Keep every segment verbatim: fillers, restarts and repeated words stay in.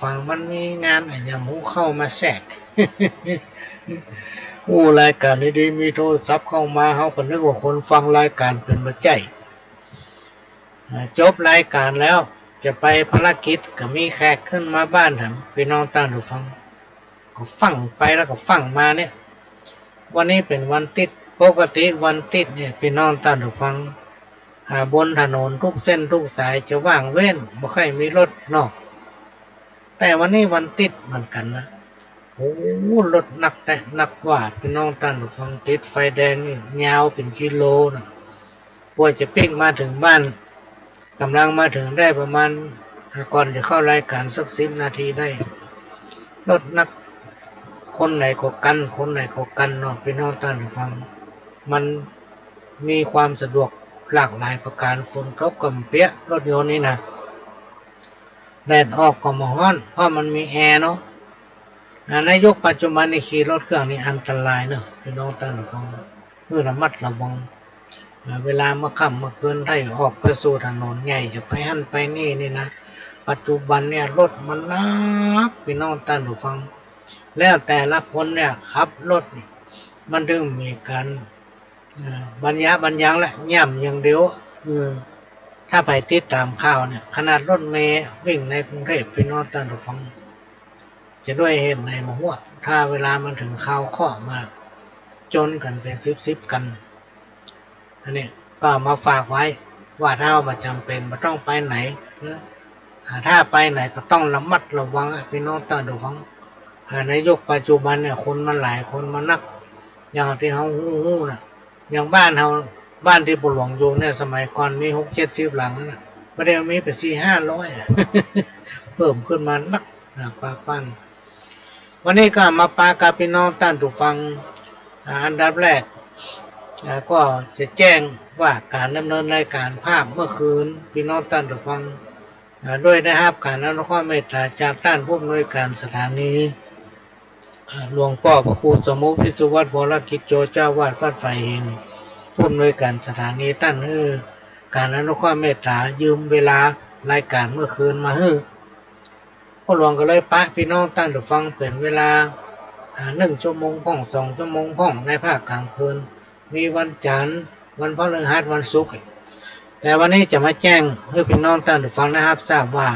ฟังมันมีงานอะหยังบ่ฮู้เข้ามาแทรก อู้ รายก๋านดีๆ มีโทรศัพท์เข้ามา เฮาก็นึกว่าคนฟังรายก๋านเป๋นบ่ใจ้ อ่า จบรายก๋านแล้ว จะไปภารกิจ ก็มีแขกขึ้นมาบ้านแถม ปี้น้องต้านผู้ฟัง ก็ฟังไปแล้วก็ฟังมาเนี่ย วันนี้เป๋นวันติ๊ด ปกติวันติ๊ดเนี่ย ปี้น้องต้านผู้ฟัง อ่า บนถนนกู้เส้นกู้สายจะว่างเว้น บ่ค่อยมีรถเนาะ แต่วันนี้วันติ๊ดเหมือนกั๋นนะ โอ้ รถนักแต๊นักว่า ปี้น้องต้านผู้ฟัง ติดไฟแดงนี่ยาวเป๋นกิโลนะ กว่าจะปิ๊กมาเถิงบ้าน ก่ำลังมาเถิงได้ประมาณ อ่า ก่อนจะเข้ารายก๋านสักสิบนาทีได้ รถนัก คนไหนก็กั๋น คนไหนก็กั๋นเนาะ ปี้น้องต้านผู้ฟัง มันมีความสะดวกหลากหลายประก๋าน ฝนตกก็บ่เปียก รถยนต์นี่นะ แดดออกก็บ่ฮ้อน เพราะมันมีแอร์เนาะ อ่า ในยุคปัจจุบันนี่ขี่รถเครื่องนี่อันตรายเนาะ ปี้น้องต้านผู้ฟัง หื้อระมัดระวัง อ่า เวลาเมื่อค่ำเมื่อคืน ถ้าออกไปสู่ถนนใหญ่ จะไปหั้นไปนี่นี่นะ ปัจจุบันเนี่ยรถมันนัก ปี้น้องต้านผู้ฟัง แล้วแต่ละคนเนี่ยขับรถนี่ มันถึงมีก๋าน อ่า บรรยะบรรยังและย่ำอย่างเดียว เออ ถ้าใผติดต๋ามข่าวเนี่ย ขนาดรถเมล์วิ่งในกรุงเทพฯ ปี้น้องต้านผู้ฟัง จะด้วยเหตุไหนบ่ฮู้ ถ้าเวลามันเถิงคราวเคราะห์มา จนกั๋นเป๋นสิบๆ กั๋น อันนี้ก็มาฝากไว้ ว่าถ้าบ่จ๋ำเป๋นบ่ต้องไปไหนเนาะ อ่า ถ้าไปไหนก็ต้องระมัดระวังอะ ปี้น้องต้านผู้ฟัง อ่า ในยุคปัจจุบันเนี่ย คนมันหลาย คนมันนัก อย่างตี้เฮาฮู้ๆ น่ะ อย่างบ้านเฮา บ้านตี้ป้อหลวงอยู่เนี่ย สมัยก่อนมีหกเจ็ดสิบหลังนั่นน่ะ บ่าเดี่ยวมีเป๋นสี่ห้าร้อยอะ เพิ่มขึ้นมานัก อ่า ปะปั้น วันนี้ก็มาปะกับปี้น้องต้านผู้ฟัง อ่า อันดับแรก อ่า ก็จะแจ้งว่าก๋านดำเนินรายก๋านภาคเมื่อคืน ปี้น้องต้านผู้ฟัง อ่า ด้วยได้ฮับก๋านอนุเคราะห์เมตต๋าจากต้านผู้อำนวยก๋านสถานี อ่า หลวงป้อพระครูสมุห์ วิศวัตร วรกิจโจ เจ้าอาวาสวัดฝายหิน ผู้อำนวยก๋านสถานี ต้านหื้อก๋านอนุเคราะห์เมตต๋ายืมเวลารายก๋านเมื่อคืนมาหื้อ ป้อหลวงก็เลยปะปี้น้องต้านผู้ฟังเป๋นเวลา อ่า นึ่งชั่วโมงพ่อง สองชั่วโมงพ่อง ในภาคก๋างคืน มีวันจั๋นทร์ วันพฤหัส วันศุกร์ แต่วันนี้จะมาแจ้งหื้อปี้น้องต้านผู้ฟังได้ฮับทราบว่า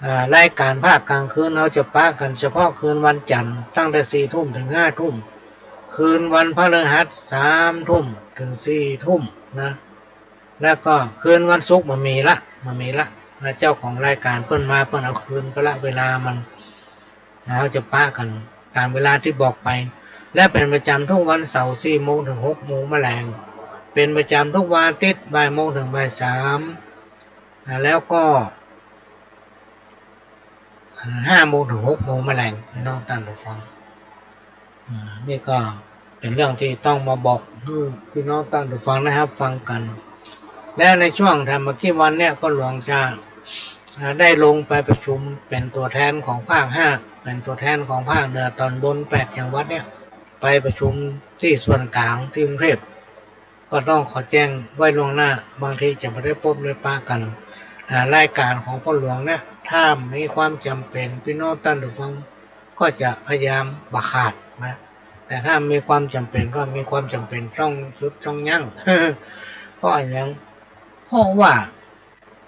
อ่า รายก๋านภาคก๋างคืนเฮาจะปะกั๋นเฉพาะคืนวันจั๋นทร์ ตั้งแต่สี่ทุ่มเถิงห้าทุ่ม คืนวันพฤหัส สามทุ่มเถิงสี่ทุ่มนะ แล้วก็คืนวันศุกร์บ่มีละ บ่มีละ นะ เจ้าของรายก๋านเปิ้นมา เปิ้นเอาคืนไปละ เวลามัน เฮาจะปะกั๋นต๋ามเวลาตี้บอกไป และเป๋นประจ๋ำกู้วันเสาร์ สี่โมงเถิงหกโมงแมลง เป๋นประจ๋ำกู้วันอาทิตย์ บ่ายโมงเถิงบ่ายสาม อ่า แล้วก็ อ่า ห้าโมงเถิงหกโมงแมลง ปี้น้องต้านผู้ฟัง อ่า นี่ก็เป๋นเรื่องตี้ต้องมาบอกหื้อปี้น้องต้านผู้ฟังได้ฮับฟังกั๋น และในช่วงธรรมกิจวันเนี่ย ป้อหลวงจะ อ่า ได้ลงไปประชุมเป๋นตั๋วแทนของภาคห้า เป๋นตั๋วแทนของภาคเหนือต๋อนบนแปดจังหวัดเนี่ย ไปประชุมตี้ส่วนก๋างตี้กรุงเทพฯ ก็ต้องขอแจ้งไว้ล่วงหน้า บางทีจะบ่ได้ปบได้ปะกั๋น อ่า รายก๋านของป้อหลวงเนี่ย ถ้ามีความจ๋ำเป๋น ปี้น้องต้านผู้ฟังก็จะพยายามบ่ขาดนะ แต่ถ้ามีความจ๋ำเป๋นก็มีความจ๋ำเป๋นต้องหยุดต้องยั้ง เพราะอะหยัง เพราะว่า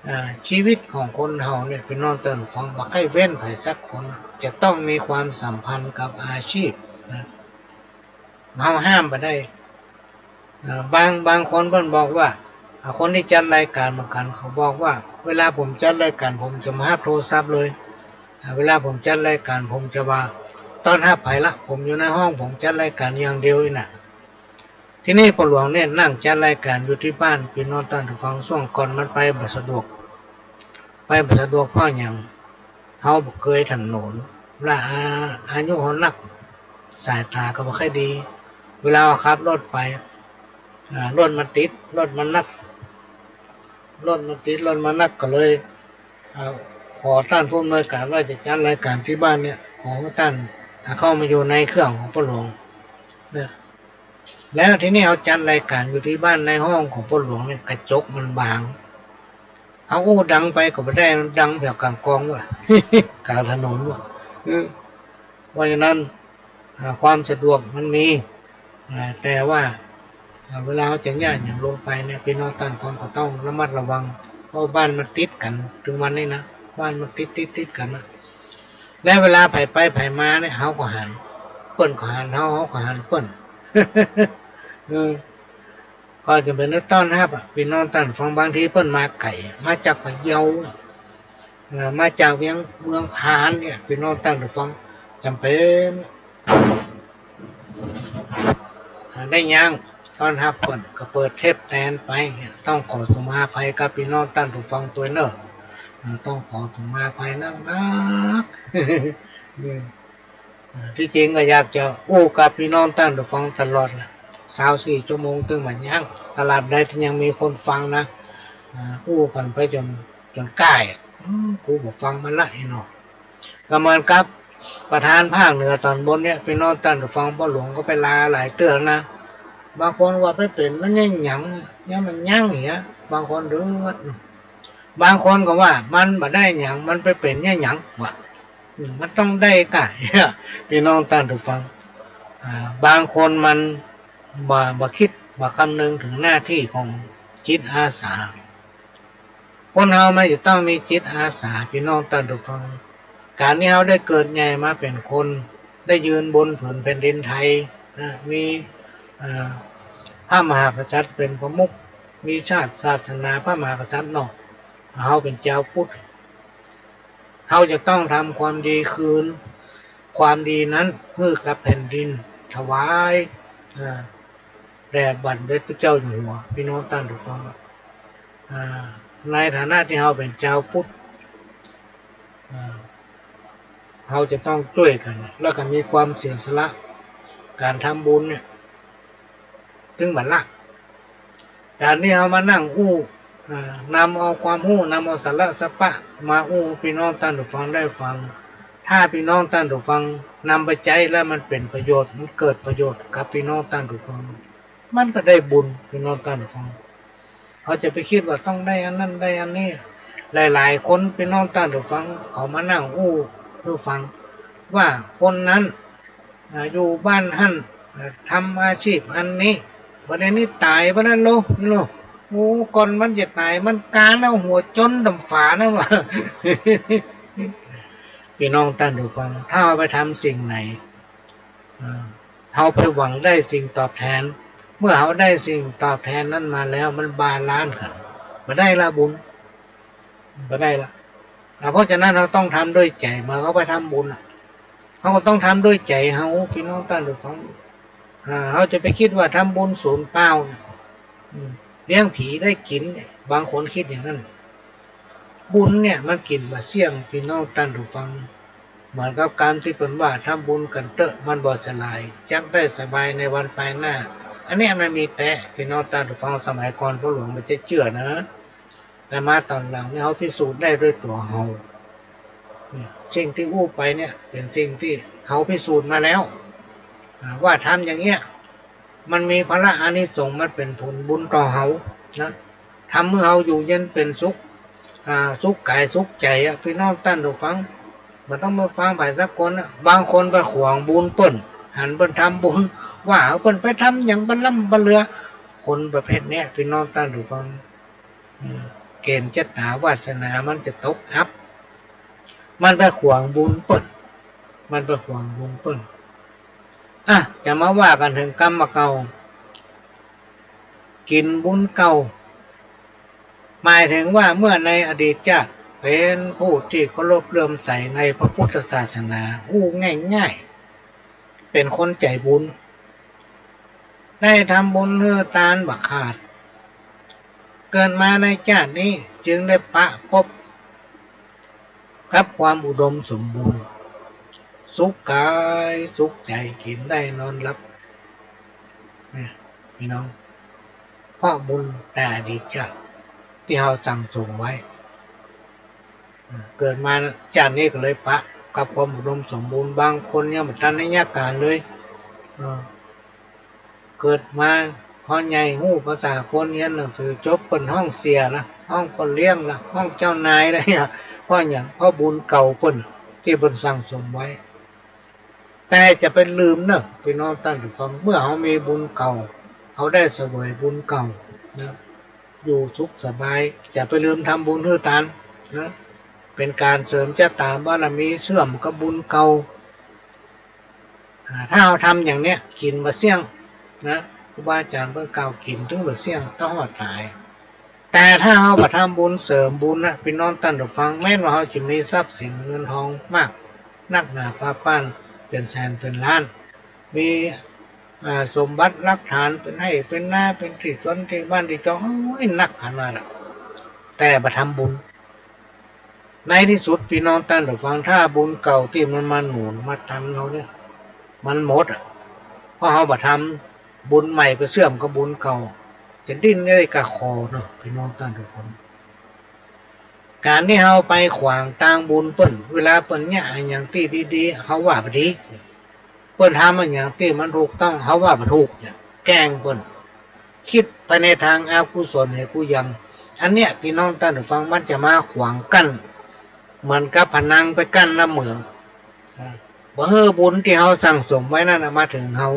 อ่า ชีวิตของคนเฮาเนี่ย ปี้น้องต้านผู้ฟัง บ่ใค่อยเว้นใผสักคน จะต้องมีความสัมพันธ์กับอาชีพนะ เฮาห้ามบ่ได้ อ่า บาง บางคนเปิ้นบอกว่า อ่า คนตี้จัดรายก๋านเหมือนกั๋น เขาบอกว่า เวลาผมจัดรายก๋าน ผมจะบ่ฮับโทรศัพท์เลย อ่า เวลาผมจัดรายก๋าน ผมจะบ่ต้อนฮับใผละ ผมอยู่ในห้อง ผมจัดรายก๋านอย่างเดียวนี่นะ ทีนี้ป้อหลวงเนี่ยนั่งจัดรายก๋านอยู่ตี้บ้าน ปี้น้องต้านผู้ฟัง ช่วงก่อนมันไปบ่สะดวก ไปบ่สะดวกเพราะหยัง เฮาบ่เกยถนน และอา อายุเฮานัก สายต๋าก็บ่ค่อยดี เวลาเฮาขับรถไป อ่า รถมันติด รถมันนัก รถมันติด รถมันนัก ก็เลย อ่า ขอต้านผู้อำนวยก๋านว่าจะจัดรายก๋านตี้บ้านเนี่ย ขอหื้อต้าน อ่า เข้ามาอยู่ในเครื่องของป้อหลวงนะ แล้วทีนี้เฮาจัดรายก๋านอยู่ตี้บ้านในห้องของป้อหลวงเนี่ย กระจกมันบาง เฮาอู้ดังไปก็บ่ได้ มันดังแถวก๋างกองว่ะ ก๋างถนนว่ะ อืม เพราะฉะนั้น อ่า ความสะดวกมันมี อ่า แต่ว่า อ่า เวลาเฮาจะเยียะหยังลงไปเนี่ย ปี้น้องต้านฟังก็ต้องระมัดระวัง เพราะบ้านมันติดกั๋น เถิงวันนี้นะ บ้านมันติด ติด ติดกั๋นนะ และเวลาใผไปใผมาเนี่ย เฮาก็หัน เปิ้นก็หันเฮา เฮาก็หันเปิ้น อืม ก็จะเป๋นได้ต้อนฮับอะ ปี้น้องต้านฟัง บางทีเปิ้นมาไก๋ มาจากพะเยา เอ่อ มาจากเวียง เมืองผานเนี่ย ปี้น้องต้านฟัง จ๋ำเป๋น อ่า ได้ยังต้อนฮับเปิ้น ก็เปิดเทปแตนไปเนี่ย ต้องขอสุมาอภัยกับปี้น้องต้านฟังตวยเน่อ อ่า ต้องขอสุมาอภัยนักๆ อืม อ่า ตี้จริงก็อยากจะอู้กับปี้น้องต้านฟังตลอดแหละ ซาวสี่ชั่วโมงตึงบ่ยั้ง ตราบใดตี้ยังมีคนฟังนะ อ่า อู้กั๋นไปจ๋น จ๋นก้ายอะ อืม กูบ่ฟังมันละ ไอ้น้อง ก็เหมือนกับประธานภาคเหนือต๋อนบนเนี่ย ปี้น้องต้านฟัง ป้อหลวงก็ไปลาหลายเตื้อนะ บางคนว่าไปเป๋นมันเยียะหยัง เยียะมันยั้งเหีย บางคนเดือด บางคนก็ว่ามันบ่ได้หยัง มันไปเป๋นเยียะหยังว่ะ อืม มันต้องได้ก้า ปี้น้องต้านฟัง อ่า บางคนมันบ่ บ่กึ๊ด บ่กำนึงเถิงหน้าตี้ของจิตอาสา คนเฮามันจะต้องมีจิตอาสา ปี้น้องต้านฟัง ก๋านตี้เฮาได้เกิดใหญ่มาเป๋นคน ได้ยืนบนผืนแผ่นดินไทยนะ มี เอ่อ พระมหากษัตริย์เป๋นประมุข มีชาติศาสนาพระมหากษัตริย์เนาะ เฮาเป๋นจาวพุทธ เฮาจะต้องทำความดีคืน ความดีนั้นหื้อกับแผ่นดิน ถวาย เอ่อ แด่บาทสมเด็จพระเจ้าอยู่หัว ปี้น้องต้านฟัง อ่า ในฐานะตี้เฮาเป๋นจาวพุทธ อ่า เฮาจะต้องจ้วยกั๋น แล้วก็มีความเสียสละ ก๋านทำบุญเนี่ย ตึงบ่ละ ก๋านตี้เฮามานั่งอู้ อ่า นำเอาความฮู้ นำเอาสาระสาระมาอู้ ปี้น้องต้านฟังได้ฟัง ถ้าปี้น้องต้านฟังนำไปใจ๊แล้วมันเป๋นประโยชน์ มันเกิดประโยชน์กับปี้น้องต้านฟัง มันก็ได้บุญ ปี้น้องต้านฟัง เฮาจะไปกึ๊ดว่าต้องได้อันนั้นได้อันนี้ หลายๆ คน ปี้น้องต้านฟัง เขามานั่งอู้หื้อฟัง ว่าคนนั้น อ่า อยู่บ้านหั้น อ่า ทำอาชีพอันนี้ บ่าดนี้ต๋ายบ่านั้นโล นี่โล โอ้ ก่อนมันจะต๋าย มันก๋านเอาหัวจ้นต๋ามฝานะว่ะ ปี้น้องต้านฟัง ถ้าเฮาไปทำสิ่งไหน อ่า เฮาไปหวังได้สิ่งตอบแทน เมื่อเฮาได้สิ่งตอบแทนนั้นมาแล้ว มันบาลานซ์กั๋น บ่ได้ละบุญ บ่ได้ละ อ่า เพราะฉะนั้นเฮาต้องทำด้วยใจ๋ เมื่อเฮาไปทำบุญอะ เฮาก็ต้องทำด้วยใจ๋เฮา ปี้น้องต้านฟัง อ่า เฮาจะไปกึ๊ดว่าทำบุญสูญเปล่าเนี่ย อืม เลี้ยงผีได้กิ๋นเนี่ย บางคนกึ๊ดอย่างนั้น บุญเนี่ยมันกิ๋นบ่เสี้ยง ปี้น้องต้านฟัง เหมือนกับกำตี้เปิ้นว่า ทำบุญกั๋นเต๊อะ มันบ่สลาย จักได้สบายในวันปายหน้า อันเนี้ยมันมีแต๊ ปี้น้องต้านฟัง สมัยก่อนป้อหลวงบ่ใจ้เจื้อนะ แต่มาต๋อนหลังเนี่ย เฮาพิสูจน์ได้ด้วยตั๋วเฮา เนี่ย สิ่งตี้อู้ไปเนี่ย เป๋นสิ่งตี้เฮาพิสูจน์มาแล้ว อ่า ว่าทำอย่างเงี้ย มันมีผละอานิสงส์ มันเป๋นผลบุญต่อเฮานะ ทำหื้อเฮาอยู่เย็นเป๋นสุข อ่า สุขก๋ายสุขใจ๋อะ ปี้น้องต้านฟัง บ่ต้องมาฟังใผสักคนอะ บางคนไปขวางบุญเปิ้น หันเปิ้นทำบุญ ว่าเปิ้นไปทำหยังบ่ล้ำบ่เหลือ คนประเภทเนี้ย ปี้น้องต้านฟัง อืม เก๋ณฑ์จะต๋าวาสนามันจะตกอับ มันไปขวางบุญเปิ้น มันไปขวางบุญเปิ้น อ่ะ จะมาว่ากั๋นเถิงกำบ่าเก่า กิ๋นบุญเก่า หมายเถิงว่าเมื่อในอดีตจาติ เป๋นผู้ตี้เคารพเลื่อมใสในพระพุทธศาสนา อู้ง่ายๆ เป๋นคนใจ๋บุญ ได้ทำบุญหื้อตานบ่ขาด เกิดมาในจาตินี้จึงได้ปะปบกับความอุดมสมบูรณ์ สุขก๋ายสุขใจ๋ กิ๋นได้นอนหลับ เนี่ย ปี้น้อง เพราะบุญในอดีตจาติตี้เฮาสั่งสมไว้ เกิดมาจาตินี้ก็เลยปะกับความอุดมสมบูรณ์ บางคนยังบ่ทันได้เยียะก๋านเลย เออ เกิดมาพอใหญ่ฮู้ภาษาคน เฮียนหนังสือจบ เปิ้นฮ้องเสียละ ฮ้องป้อเลี้ยงละ ฮ้องเจ้านายละ เพราะหยัง เพราะบุญเก่าเปิ้น ตี้เปิ้นสั่งสมไว้ แต่จะไปลืมเน่อ ปี้น้องต้านผู้ฟัง เมื่อเฮามีบุญเก่า เฮาได้เสวยบุญเก่านะ อยู่สุขสบาย จะไปลืมทำบุญหื้อตานนะ เป๋นก๋านเสริมจะต๋าบารมี เสื่อมกับบุญเก่า อ่า ถ้าเฮาทำอย่างเนี้ย กิ๋นบ่าเสี้ยงนะ ครูบาอาจ๋ารย์เปิ้นกล่าว กิ๋นเถิงบ่าเสี้ยง เต้าฮอดต๋าย แต่ถ้าเฮาบ่าทำบุญเสริมบุญนะ ปี้น้องต้านผู้ฟัง แม้นว่าเฮาจะมีทรัพย์สินเงินทองมากนักหนาปาป้าน เป๋นแสนเป๋นล้าน มี อ่า สมบัติหลักฐาน เป๋นไฮ่เป๋นนา เป๋นตี้สวนตี้บ้านตี้จอง โอ้ย นักขนาดอะ แต่บ่าทำบุญ ในตี้สุด ปี้น้องต้านผู้ฟัง ถ้าบุญเก่าตี้มันมาหนุนมาตันเฮาเนี่ย มันหมดอะ เพราะเฮาบ่าทำบุญใหม่ ไปเสื่อมกับบุญเก่า จะดิ้นได้ก้าคอเนาะ ปี้น้องต้านผู้ฟัง ก๋านตี้เฮาไปขวางตางบุญเปิ้น เวลาเปิ้นเยียะอะหยังตี้ดีๆ เฮาว่าบ่ดี เปิ้นทำอะหยังตี้มันถูกต้อง เฮาว่าบ่ถูกเนี่ย แกล้งเปิ้น กึ๊ดไปในตางอกุศลเหตุกูยัง อันเนี้ย ปี้น้องต้านผู้ฟัง มันจะมาขวางกั้น เหมือนกับผนังไปกั้นน้ำเหมือง อ่า บ่หื้อบุญตี้เฮาสั่งสมไว้นั้นน่ะมาเถิงเฮา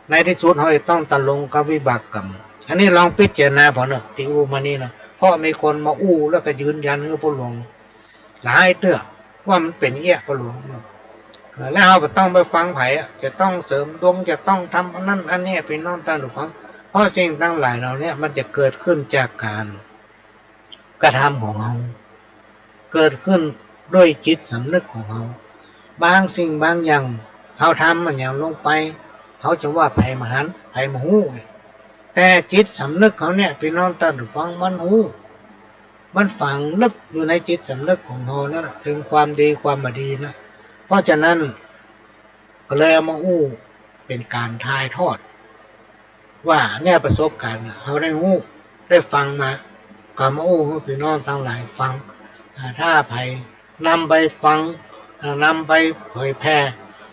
ในตี้สุดเฮาจะต้องตะลงกับวิบากกรรม อันนี้ลองพิจารณาผ่อเน่อ ตี้อู้มานี้เนาะ เพราะมีคนมาอู้แล้วก็ยืนยันหื้อป้อหลวงหลายเตื้อ ว่ามันเป๋นเยียะป้อหลวงเนาะ เออ แล้วเฮาบ่ต้องไปฟังใผอะ จะต้องเสริมดวง จะต้องทำอันนั้นอันนี้ ปี้น้องต้านผู้ฟัง เพราะสิ่งตังหลายเหล่าเนี้ย มันจะเกิดขึ้นจากก๋าน กระทำของเฮา เกิดขึ้นด้วยจิตสำนึกของเฮา บางสิ่งบางอย่าง เฮาทำอะหยังลงไป เฮาจะว่าใผบ่หัน ใผบ่ฮู้ แต่จิตสำนึกเฮาเนี่ย ปี้น้องต้านผู้ฟัง มันฮู้ มันฝังลึกอยู่ในจิตสำนึกของเฮานั่นน่ะ เถิงความดีความบ่ดีนะ เพราะฉะนั้น ก็เลยเอามาอู้เป๋นก๋านถ่ายทอด ว่าเนี่ยประสบก๋ารณ์เฮาได้ฮู้ได้ฟังมา ก็มาอู้หื้อปี้น้องตังหลายฟัง อ่า ถ้าใผนำไปฟัง อ่า นำไปเผยแผ่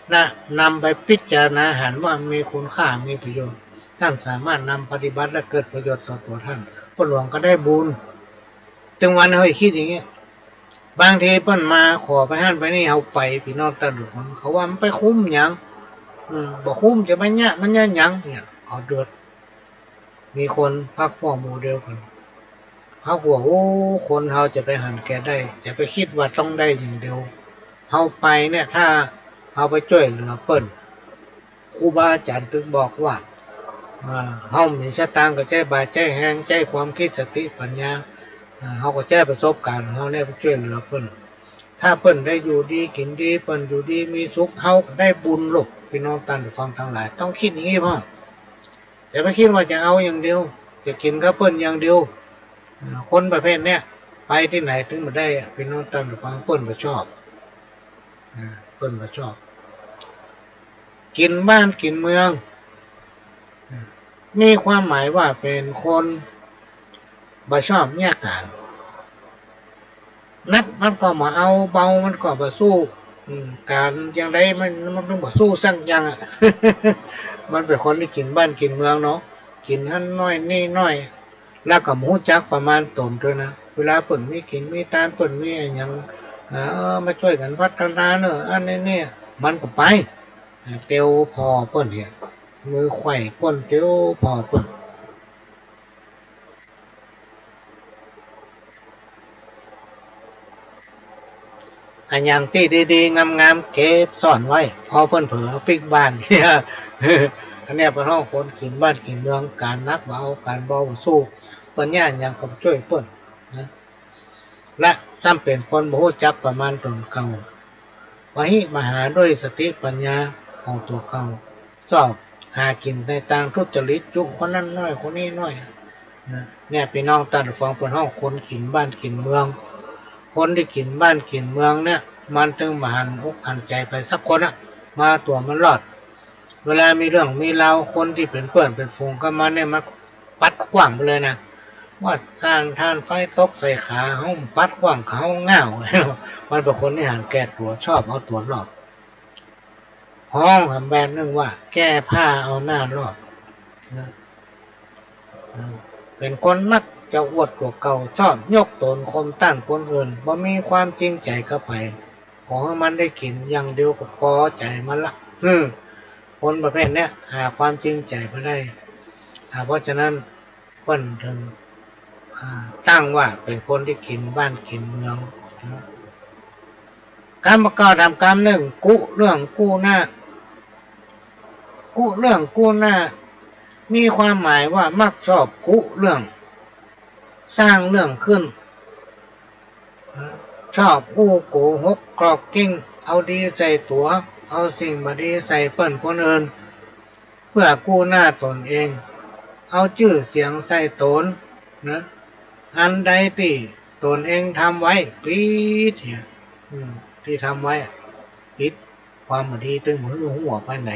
และนำไปพิจารณาหันว่ามีคุณค่า มีประโยชน์ ต้านสามารถนำปฏิบัติและเกิดประโยชน์ต่อตั๋วต้าน ป้อหลวงก็ได้บุญ ตึงวันเฮาจะกึ๊ดอย่างเงี้ย บางทีเปิ้นมาขอไปหั้นไปนี่ เฮาไป ปี้น้องต้านผู้ฟัง เขาว่ามันไปคุ้มหยัง อืม บ่คุ้มจะไปเยียะมันเยียะหยังเนี่ย เขาเดือด มีคนพรรคพวกหมู่เดียวกั๋น เฮาก็ว่า โอ้ คนเฮาจะไปหันแก่ได้ จะไปกึ๊ดว่าต้องได้อย่างเดียว เฮาไปเนี่ย ถ้าเฮาไปจ้วยเหลือเปิ้น ครูบาอาจ๋ารย์ตึงบอกว่า อ่า เฮามีสตางค์ก็ใจ๊บ่าใจ๊แฮง ใจ๊ความกึ๊ด สติปัญญา อ่า เฮาก็ใจ๊ประสบก๋ารณ์เฮาเนี่ยไปจ้วยเหลือเปิ้น ถ้าเปิ้นได้อยู่ดีกิ๋นดี เปิ้นอยู่ดีมีสุข เฮาก็ได้บุญลูก ปี้น้องต้านผู้ฟังตังหลาย ต้องกึ๊ดอย่างงี้พ่อง อย่าไปกึ๊ดว่าจะเอาอย่างเดียว จะกิ๋นกับเปิ้นอย่างเดียว อ่า คนประเภทเนี้ย ไปตี้ไหนตึงบ่ได้อะ ปี้น้องต้านผู้ฟัง เปิ้นบ่ชอบ อ่า เปิ้นบ่ชอบ กิ๋นบ้านกิ๋นเมือง มีความหมายว่าเป๋นคนบ่ชอบเยียะก๋าน หนักมันก็บ่เอา เบามันก็บ่สู้ อืม ก๋านอย่างใดมัน มันบ่สู้สักอย่างอะ มันเป๋นคนตี้กิ๋นบ้านกิ๋นเมืองเนาะ กิ๋นหั้นน้อยนี่น้อย แล้วก็บ่ฮู้จักประมาณต๋นตวยนะ เวลาเปิ้นมีกิ๋นมีตาน เปิ้นมีอะหยัง เออ มาจ้วยกั๋นพัฒนาเน่อ อันนี้เนี่ย มันก็ไป เตียวผ่อเปิ้นเนี่ย มือไขว่ก้นเตียวผ่อเปิ้น อะหยังตี้ดีๆ งามๆ เก็บซ่อนไว้ ผ่อเปิ้นเผลอปิ๊กบ้านเนี่ย อันเนี้ยเปิ้นฮ้องคนกิ๋นบ้านกิ๋นเมือง ก๋านหนักบ่เอา ก๋านเบาบ่สู้ เปิ้นเยียะหยังก็บ่จ้วยเปิ้นนะ และซ้ำเป๋นคนบ่ฮู้จักประมาณต๋นเก่า บ่าหิบ่าหาด้วยสติปัญญาของตั๋วเก่า ซอกหากิ๋นในตางทุจริต จุคนนั้นน้อยคนนี้น้อย นะ เนี่ย ปี้น้องต้านผู้ฟัง เปิ้นฮ้องคนกิ๋นบ้านกิ๋นเมือง คนตี้กิ๋นบ้านกิ๋นเมืองเนี่ย มันตึงบ่หันอกหันใจ๋ใผสักคนอะ มาตั๋วมันรอด เวลามีเรื่องมีราว คนตี้เป๋นเปื้อนเป๋นฝูงกับมันเนี่ย มันปัดกว้างไปเลยนะ ว่าซ่านถ่านไฟตกใส่ขา เฮาปัดกว้าง เขาง่าว มันเป๋นคนตี้หันแก่ตั๋ว ชอบเอาตั๋วรอด ฮ้องหำแบบนึ่งว่า แก้ผ้าเอาหน้ารอด นะ เป๋นคนมัก จะอวดกว่าเก่า ชอบยกตนข่มต้านคนอื่น บ่มีความจริงใจ๋กับใผ ขอหื้อมันได้กิ๋นอย่างเดียวก็ปอใจ๋มันละ อืม คนประเภทเนี้ยหาความจริงใจ๋บ่ได้ อ่า เพราะฉะนั้นเปิ้นถึง อ่า ตั้งว่าเป๋นคนตี้กิ๋นบ้านกิ๋นเมืองนะ กำบ่าเก่าถามกำนึ่ง กุเรื่องกู้หน้า กุเรื่องกู้หน้า มีความหมายว่ามักชอบกุเรื่อง สร้างเรื่องขึ้น ชอบอู้โกหกกรอกเก๊ง เอาดีใส่ตั๋ว เอาสิ่งบ่ดีใส่เปิ้นคนอื่น เปื้อกู้หน้าต๋นเอง เอาจื้อเสียงใส่ต๋นนะ อันใดตี้ต๋นเองทำไว้ ปิดเนี่ย อืม ตี้ทำไว้อะ ปิด ความบ่ดีตึงบ่หื้อฮู้ไปไหน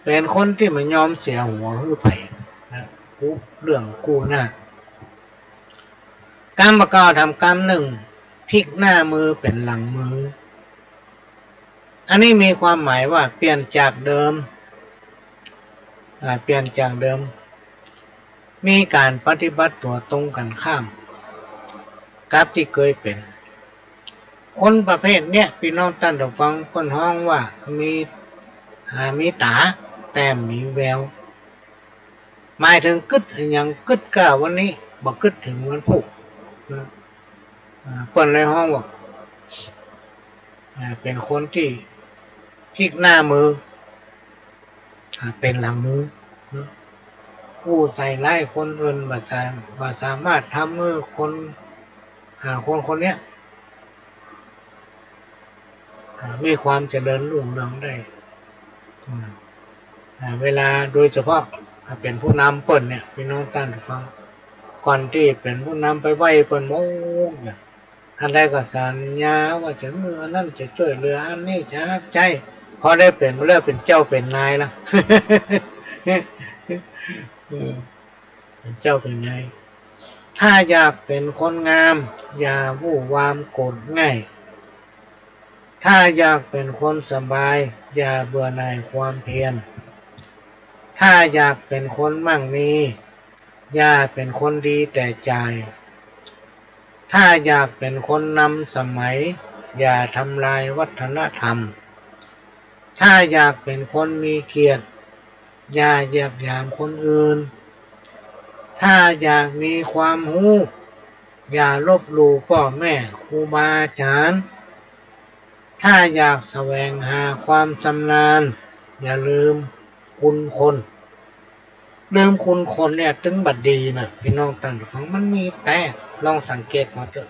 เป๋นคนตี้บ่ยอมเสียหัวหื้อใผนะ กุเรื่องกู้หน้า กำบ่าเก่าถามกำนึ่ง พลิกหน้ามือเป๋นหลังมือ อันนี้มีความหมายว่าเปลี่ยนจากเดิม อ่า เปลี่ยนจากเดิม มีก๋านปฏิบัติตั๋วตรงกั๋นข้ามกับตี้เกยเป๋น คนประเภทเนี้ย ปี้น้องต้านผู้ฟัง เปิ้นฮ้องว่ามี อ่า มีต๋า แต่บ่มีแวว หมายเถิงกึ๊ดอะหยัง กึ๊ดก้าวันนี้ บ่กึ๊ดเถิงวันพูกนะ อ่า เปิ้นเลยฮ้องว่า อ่า เป๋นคนตี้พลิกหน้ามือ อ่า เป๋นหลังมือนะ อู้ใส่ร้ายคนอื่น บ่สา- บ่สามารถทำหื้อคน อ่า คนคนเนี้ย อ่า มีความเจริญรุ่งเรืองได้ อืม อ่า เวลาโดยเฉพาะ อ่า เป๋นผู้นำเปิ้นเนี่ย ปี้น้องต้านผู้ฟัง ก่อนตี้เป๋นผู้นำไปไหว้เปิ้นหมดเนี่ย อันใดก็สัญญาว่าจะหื้ออันนั้น จะจ้วยเหลืออันนี้ จะฮับใจ๊ พอได้เป๋นมาแล้วเป๋นเจ้าเป๋นนายละ เออ เป๋นเจ้าเป๋นนาย ถ้าอยากเป๋นคนงาม อย่าวู่วามโกรธง่าย ถ้าอยากเป๋นคนสบาย อย่าเบื่อหน่ายความเพียร ถ้าอยากเป๋นคนมั่งมี อย่าเป๋นคนดีแต่จ่าย ถ้าอยากเป๋นคนนำสมัย อย่าทำลายวัฒนธรรม ถ้าอยากเป๋นคนมีเกียรติ อย่าเหยียดหยามคนอื่น ถ้าอยากมีความฮู้ อย่าลบหลู่ป้อแม่ครูบาอาจารย์ ถ้าอยากแสวงหาความชำนาญ อย่าลืมคุณคน ลืมคุณคนเนี่ย ตึงบ่ดีนะ ปี้น้องต้านผู้ฟัง มันมีแต๊ ลองสังเกตก่อนเต๊อะ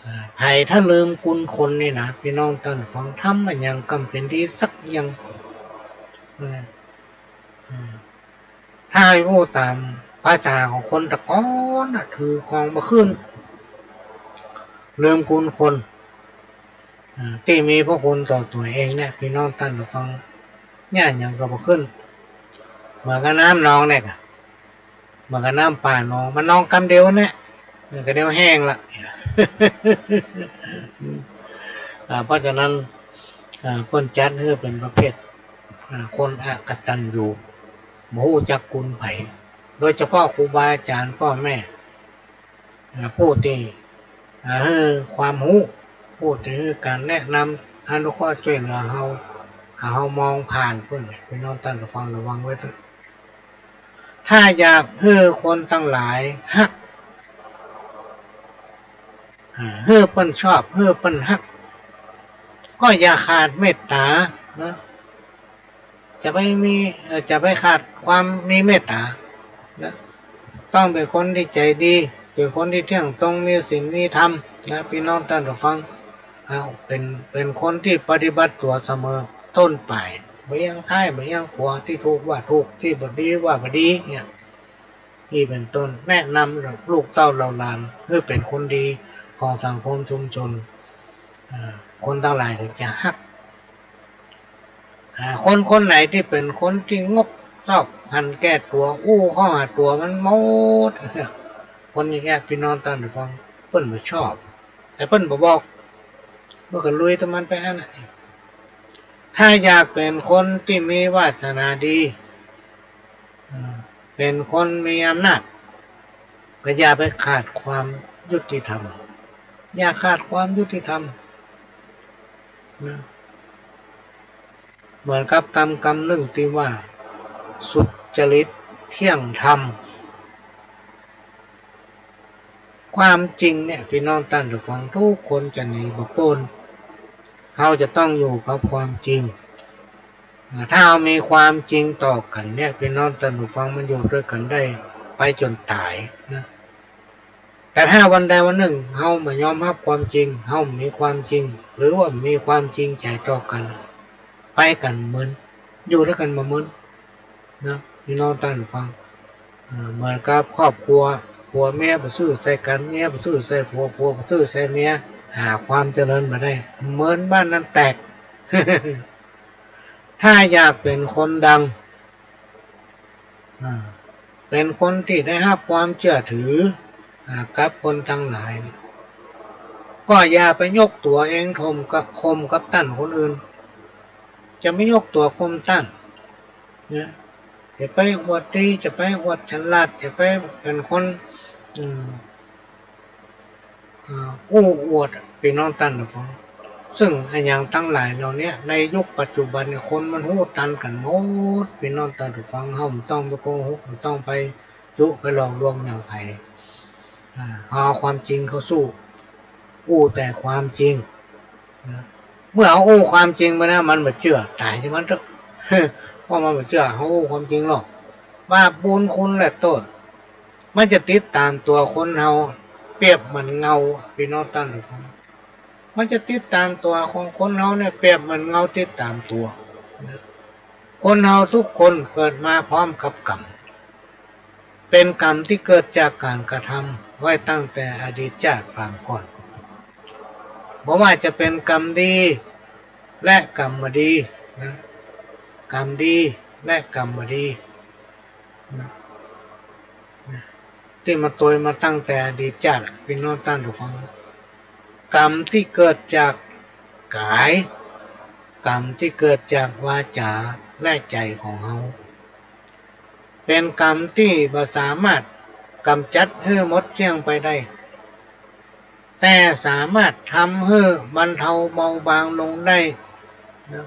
อ่า ใผถ้าลืมคุณคนนี่นะ ปี้น้องต้านผู้ฟัง ทำอะหยังก็บ่เป๋นดีสักอย่าง อ่า อ่า ถ้าหื้ออู้ต๋ามภาษาของคนตะก่อนน่ะ ถือของบ่ขึ้น ลืมคุณคน อ่า ตี้มีพระคุณต่อตั๋วเองเนี่ย ปี้น้องต้านผู้ฟัง เยียะหยังก็บ่ขึ้น เหมือนกับน้ำนองเนี่ยก่ะ เหมือนกับน้ำป่านอง มันนองกำเดียวเนี่ย เดี๋ยวก็เดียวแห้งละ อ่า เพราะฉะนั้น อ่า เปิ้นจัดหื้อเป๋นประเภท อ่า คนอกตัญญู บ่ฮู้จักคุณใผ โดยเฉพาะครูบาอาจารย์ ป้อแม่ อ่า ผู้ตี้ อ่า หื้อความฮู้ ผู้ตี้หื้อก๋านแนะนำ อนุเคราะห์จ้วยเหลือเฮา หากเฮามองผ่านเปิ้น ปี้น้องต้านผู้ฟังระวังไว้เต๊อะ ถ้าอยากหื้อคนตังหลายฮัก อ่า หื้อเปิ้นชอบ หื้อเปิ้นฮัก ก็อย่าขาดเมตต๋านะ จะไปมี เอ่อ จะไปขาดความมีเมตต๋านะ ต้องเป๋นคนตี้ใจ๋ดี เป๋นคนตี้เตี้ยงตรง มีศีล มีธรรมนะ ปี้น้องต้านผู้ฟัง เอา เป๋น เป๋นคนตี้ปฏิบัติตั๋วเสมอต้นป๋าย บ่เอียงซ้าย บ่เอียงขวา ตี้ถูกว่าถูก ตี้บ่ดีว่าบ่ดีเนี่ย นี่เป๋นต้น แนะนำลูกเต้าเหล่าหลาน หื้อเป๋นคนดีของสังคมชุมชน อ่า คนตังหลายเถิงจะฮัก อ่า คนคนไหนตี้เป๋นคนตี้งกซอก หันแก่ตั๋ว อู้เข้าหาตั๋วมันหมด คนอย่างเงี้ย ปี้น้องต้านผู้ฟัง เปิ้นบ่ชอบ แต่เปิ้นบ่บอก เปิ้นก็ลุยตามมันไปอั้นน่ะ ถ้าอยากเป๋นคนตี้มีวาสนาดี อ่า เป๋นคนมีอำนาจ แต่อย่าไปขาดความยุติธรรม อย่าขาดความยุติธรรมนะ เหมือนกับกำกำหนึ่งตี้ว่า สุจริตเที่ยงธรรม ความจริงเนี่ย ปี้น้องต้านผู้ฟัง กู้คนจะหนีบ่ป๊น เฮาจะต้องอยู่กับความจริง อ่า ถ้าเฮามีความจริงต่อกั๋นเนี่ย ปี้น้องต้านผู้ฟัง มันอยู่ตวยกั๋นได้ไปจ๋นต๋ายนะ แต่ถ้าวันใดวันนึ่งเฮาบ่ยอมฮับความจริง เฮาบ่มีความจริง หรือว่าบ่มีความจริงใจ๋ต่อกั๋น ไปกั๋นบ่เมิน อยู่ตวยกั๋นบ่เมินนะ ปี้น้องต้านผู้ฟัง เอ่อ เหมือนกับครอบครัว ผัวเมียบ่ซื่อใส่กั๋น เมียบ่ซื่อใส่ผัว ผัวบ่ซื่อใส่เมีย หาความเจริญบ่ได้ เมินบ้านนั้นแตก ถ้าอยากเป๋นคนดัง อ่า เป๋นคนตี้ได้ฮับความเจื้อถือ อ่า กับคนตังหลายเนี่ย ก็อย่าไปยกตั๋วเองถ่มกับ ข่มกับต้านคนอื่น จะไปยกตั๋วข่มต้านนะ จะไปอวดดี จะไปอวดฉลาด จะไปเป๋นคน อืม อ่า อู้อวด ปี้น้องต้านผู้ฟัง ซึ่งอะหยังตังหลายเหล่าเนี้ย ในยุคปัจจุบันเนี่ย คนมันฮู้ตันกั๋นหมด ปี้น้องต้านผู้ฟัง เฮาบ่ต้องไปโกหก บ่ต้องไปจุไปหลอกลวงหยังใผ อ่า เอาความจริงเข้าสู้ อู้แต่ความจริงนะ เมื่อเฮาอู้ความจริงไปนะ มันบ่เจื้อ ต๋ายจะมันเต๊อะ เพราะมันบ่เจื้อ เฮาอู้ความจริงเนาะ บาปบุญคุณและโต้ษ มันจะติดต๋ามตั๋วคนเฮา เปรียบเหมือนเงา ปี้น้องต้านผู้ฟัง มันจะติดต๋ามตั๋วของคนเฮาเนี่ย เปรียบเหมือนเงาติดต๋ามตั๋ว คนเฮาทุกคนเกิดมาพร้อมกับกรรม เป๋นกรรมตี้เกิดจากก๋านกระทำไว้ตั้งแต่อดีตจาติปางก่อน บ่ว่าจะเป๋นกรรมดีและกรรมบ่ดีนะ กรรมดีและกรรมบ่ดีนะ ตี้มันตวยมาตั้งแต่อดีตจาติ ปี้น้องต้านผู้ฟัง กรรมตี้เกิดจากก๋าย กรรมตี้เกิดจากวาจ๋าและใจ๋ของเฮา เป๋นกรรมตี้บ่สามารถก๋ำจัดหื้อหมดเสี้ยงไปได้ แต่สามารถทำหื้อบรรเทาเบาบางลงได้นะ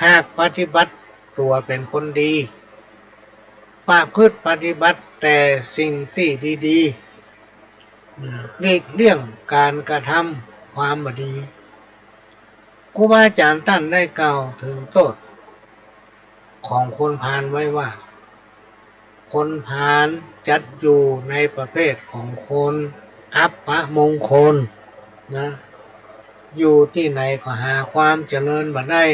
หากปฏิบัติตั๋วเป๋นคนดี ประพฤติปฏิบัติแต่สิ่งตี้ดีๆ หลีกเลี่ยงก๋านกระทำความบ่ดี ครูบาอาจ๋ารย์ต้านได้กล่าวเถิงโต้ษของคนพาลไว้ว่า คนพาลจัดอยู่ในประเภทของคนอัปมงคลนะ อยู่ตี้ไหนก็หาความเจริญบ่ได้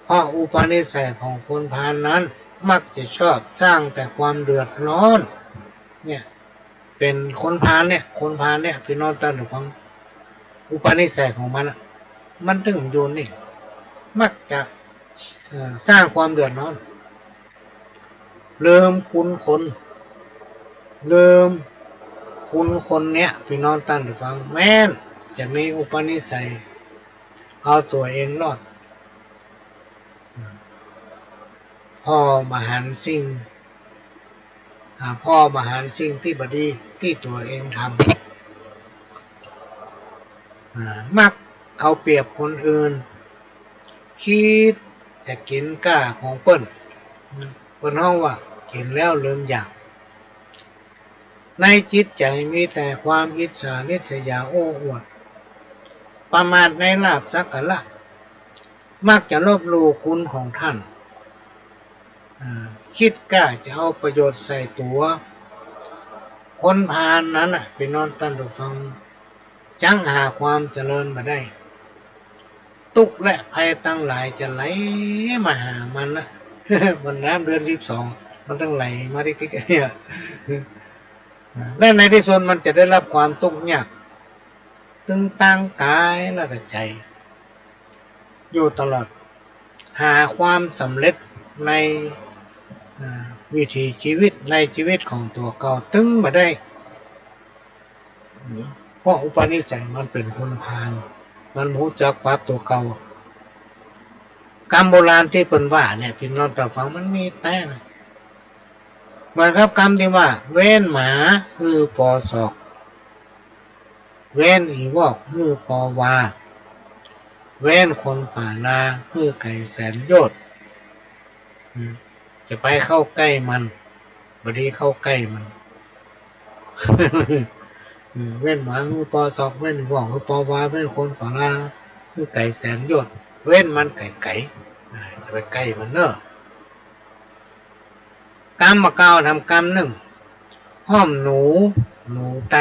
เพราะอุปนิสัยของคนพาลนั้นมักจะชอบสร้างแต่ความเดือดร้อน เนี่ย เป๋นคนพาลเนี่ย คนพาลเนี่ย ปี้น้องต้านผู้ฟัง อุปนิสัยของมันอะ มันตึงอยู่นิ่ง มักจะ เอ่อ สร้างความเดือดร้อน ลืมคุณคน ลืมคุณคนเนี่ย ปี้น้องต้านผู้ฟัง แม้นจะมีอุปนิสัยเอาตั๋วเองรอด ผ่อบ่หันสิ่ง อ่า ผ่อบ่หันสิ่งตี้บ่ดีตี้ตั๋วเองทำ อ่า มักเอาเปรียบคนอื่น กึ๊ดจะกิ๋นก้าของเปิ้น เปิ้นฮ้องว่ากิ๋นแล้วลืมอยาก ในจิตใจ๋มีแต่ความอิจฉาริษยาโอ้อวด ประมาทในลาภสักการะ มักจะลบหลู่คุณของต้าน อ่า กึ๊ดก้าจะเอาประโยชน์ใส่ตั๋ว คนพาลนั้นน่ะ ปี้น้องต้านผู้ฟัง จักหาความเจริญบ่ได้ ตุ๊กข์และภัยตังหลายจะไหลมาหามันนะ เหมือนน้ำเดือนสิบสอง มันตึงไหลมาติ๊กๆ เนี่ย และในตี้สุดมันจะได้ฮับความตุ๊กข์ยาก ตึงตางก๋ายและก็ใจ๋ อยู่ตลอด หาความสำเร็จใน อ่า วิถีชีวิต ในจีวิตของตั๋วเก่าตึงบ่ได้ เพราะอุปนิสัยมันเป๋นคนพาล มันบ่ฮู้จักปรับตั๋วเก่า กำโบราณตี้เปิ้นว่าเนี่ย ปี้น้องต้านฟัง มันมีแต๊นะ เว เหมือนกับกำตี้ว่า เว้นหมาหื้อปอศอก เว้นอี่วอกหื้อปอวา เว้นคนป่านาหื้อไก๋แสนโยชน์ อืม จะไปเข้าใก้มัน บ่ดีเข้าใก้มัน อืม เว้นหมาหื้อปอศอก เว้นอี่วอกหื้อปอวา เว้นคนป่านาหื้อไก๋แสนโยชน์ เว้นมันไก๋ๆ อ่า จะไปใก้มันเน่อ กำบ่าเก่าแถมกำนึ่ง ห้อมหนู หนูไต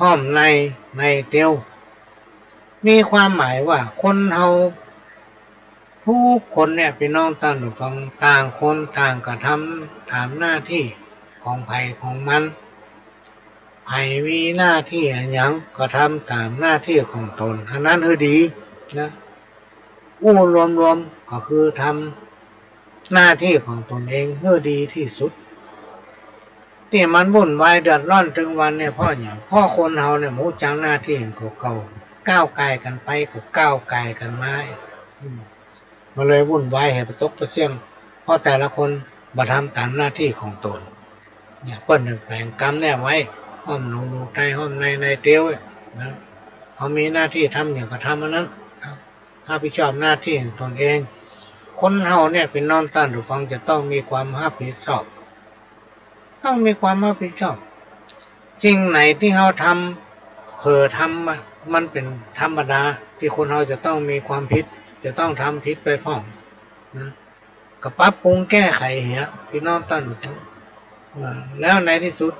ห้อมใน ในเตียว มีความหมายว่าคนเฮากู้คนเนี่ย ปี้น้องต้านผู้ฟัง ต่างคนต่างกระทำต๋ามหน้าตี้ของใผของมัน ใผมีหน้าตี้อะหยังก็ทำต๋ามหน้าตี้ของตน อันนั้นหื้อดีนะ อู้รวมๆ ก็คือทำหน้าตี้ของตนเองหื้อดีตี้สุด ตี้มันวุ่นวายเดือดร้อนตึงวันเนี่ย เพราะหยัง เพราะคนเฮาเนี่ยบ่ฮู้จักหน้าตี้ของเก่า ก้าวก่ายกั๋นไปก็ก้าวก่ายกั๋นมา อืม มันเลยวุ่นวายหื้อปะตกปะเสี้ยง เพราะแต่ละคนบ่ทำต๋ามหน้าตี้ของตน เนี่ย เปิ้นจึงแป๋งกำเนี่ยไว้ ห้อมหนู หนูไต ห้อมใน ในเตียว นะ เฮามีหน้าตี้ทำหยังก็ทำอันนั้น รับผิดชอบหน้าตี้ของตนเอง คนเฮาเนี่ย ปี้น้องต้านผู้ฟัง จะต้องมีความรับผิดชอบ ต้องมีความรับผิดชอบ สิ่งไหนตี้เฮาทำ เผลอทำอะ มันเป๋นธรรมดาตี้คนเฮาจะต้องมีความผิด จะต้องทำผิดไปพ่องนะ ก็ปรับปรุงแก้ไขเหีย ปี้น้องต้านผู้ฟัง อ่า แล้วในตี้สุด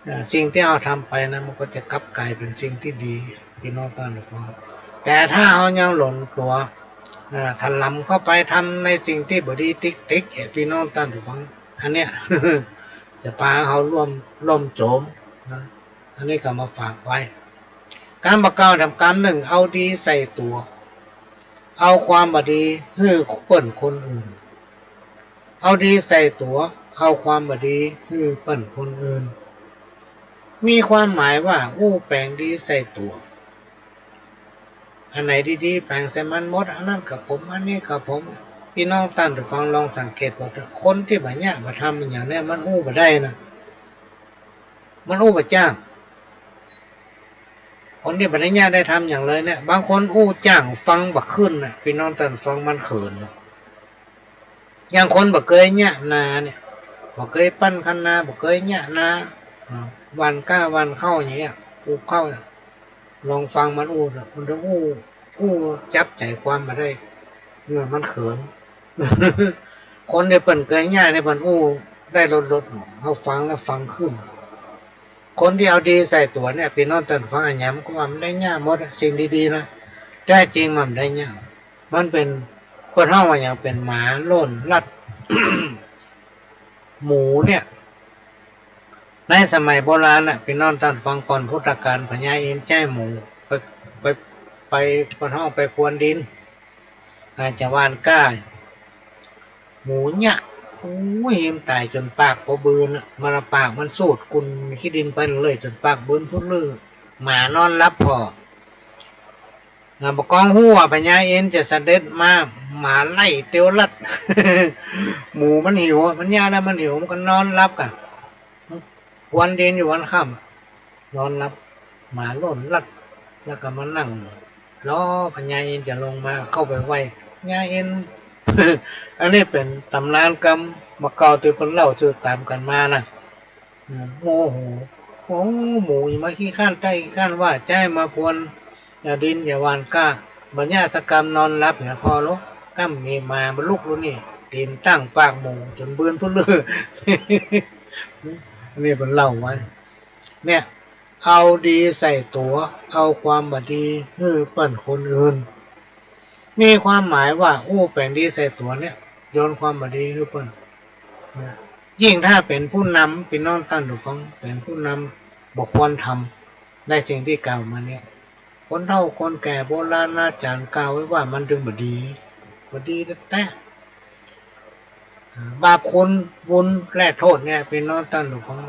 อ่า สิ่งตี้เฮาทำไปนะ มันก็จะกลับก๋ายเป๋นสิ่งตี้ดี ปี้น้องต้านผู้ฟัง แต่ถ้าเฮายังหลงตั๋ว อ่า ถลำเข้าไปทำในสิ่งตี้บ่ดีติ๊กๆ เหีย ปี้น้องต้านผู้ฟัง อันเนี้ย จะปาเฮาล่ม ล่มโจ๋มนะ อันนี้ก็มาฝากไว้ กำบ่าเก่าแถมกำนึ่ง เอาดีใส่ตั๋ว เอาความบ่ดีหื้อเปิ้นคนอื่น เอาดีใส่ตั๋ว เอาความบ่ดีหื้อเปิ้นคนอื่น มีความหมายว่าอู้แป๋งดีใส่ตั๋ว อันไหนดีๆ แป๋งใส่มันหมด อันนั้นก็ผม อันนี้ก็ผม ปี้น้องต้านผู้ฟังลองสังเกตดูเถอะ คนตี้บ่เยียะบ่ทำอะหยังเนี่ย มันอู้บ่ได้นะ มันอู้บ่จ้าง คนตี้บ่ได้เยียะได้ทำหยังเลยเนี่ย บางคนอู้จ้างฟังบ่ขึ้นน่ะ ปี้น้องต้านผู้ฟัง มันเขินน่ะ อย่างคนบ่เกยเยียะนาเนี่ย บ่เกยปั้นคันนา บ่เกยเยียะนา อ่า หว่านกล้าหว่านข้าวอย่างเงี้ย ปลูกข้าวเนี่ย ลองฟังมันอู้เถอะ มันจะอู้ อู้จับใจ๋ความบ่ได้ เนี่ย มันเขิน คนตี้เปิ้นเกยเยียะเนี่ย เปิ้นอู้ได้ลดๆ เนาะ เฮาฟังแล้วฟังขึ้น คนตี้เอาดีใส่ตั๋วเนี่ย ปี้น้องต้านผู้ฟัง อะหยังก็ว่ามันได้เยียะหมดอะ สิ่งดีๆ นะ แต๊จริงมันบ่ได้เยียะ มันเป๋น เปิ้นฮ้องว่าหยัง เป๋นหมาโล่นลัด หมูเนี่ย ในสมัยโบราณน่ะ ปี้น้องต้านผู้ฟัง ก่อนพุทธกาล พญาอินทร์ใจ๊หมูไป ไป ไป เปิ้นฮ้องไปพรวนดิน อาจจะหว่านกล้า หมูเยียะ โอ้ย หื้มต๋ายจ๋นปากปอบืนน่ะ มันเอาปากมันสูดกุ่นขี้ดินไปเลย จ๋นปากบืนพุดลือ หมานอนหลับผ่อ อ่า บ่กองฮู้ว่าพญาอินทร์จะเสด็จมา หมาไล่เตียวลัด หมูมันหิวอะ มันเยียะแล้วมันหิว มันก็นอนหลับก่ะ พรวนดินอยู่วันค่ำ นอนหลับ หมาโล่นลัด แล้วก็มานั่งรอพญาอินทร์จะลงมา เข้าไปไหว้ พญาอินทร์ อันนี้เป๋นต๋ำนานกำบ่าเก่าตี้เปิ้นเล่าสืบต๋ามกั๋นมานะ อืม โมโห โอ้ หมูอีมาขี้คร้านใต้ขี้คร้านว่า ใจ๊มาพรวน อย่าดินอย่าหว่านกล้า บ่เยียะสักกำ นอนหลับเหียผ่อโล ก้ำมีหมามาลุกแล้วนี่ ตี๋นตั้งปากหมูจ๋นบืนพุดลือ อันนี้เปิ้นเล่าไว้ เนี่ย เอาดีใส่ตั๋ว เอาความบ่ดีหื้อเปิ้นคนอื่น มีความหมายว่าอู้แป๋งดีใส่ตั๋วเนี่ย โยนความบ่ดีหื้อเปิ้นนะ ยิ่งถ้าเป๋นผู้นำ ปี้น้องต้านผู้ฟัง เป๋นผู้นำบ่ควรทำ ในสิ่งตี้กล่าวมาเนี่ย คนเฒ่าคนแก่โบราณอาจ๋ารย์กล่าวไว้ว่ามันจึงบ่ดี บ่ดีแต๊ๆ อ่า บาปคุณบุญและโต้ษเนี่ย ปี้น้องต้านผู้ฟัง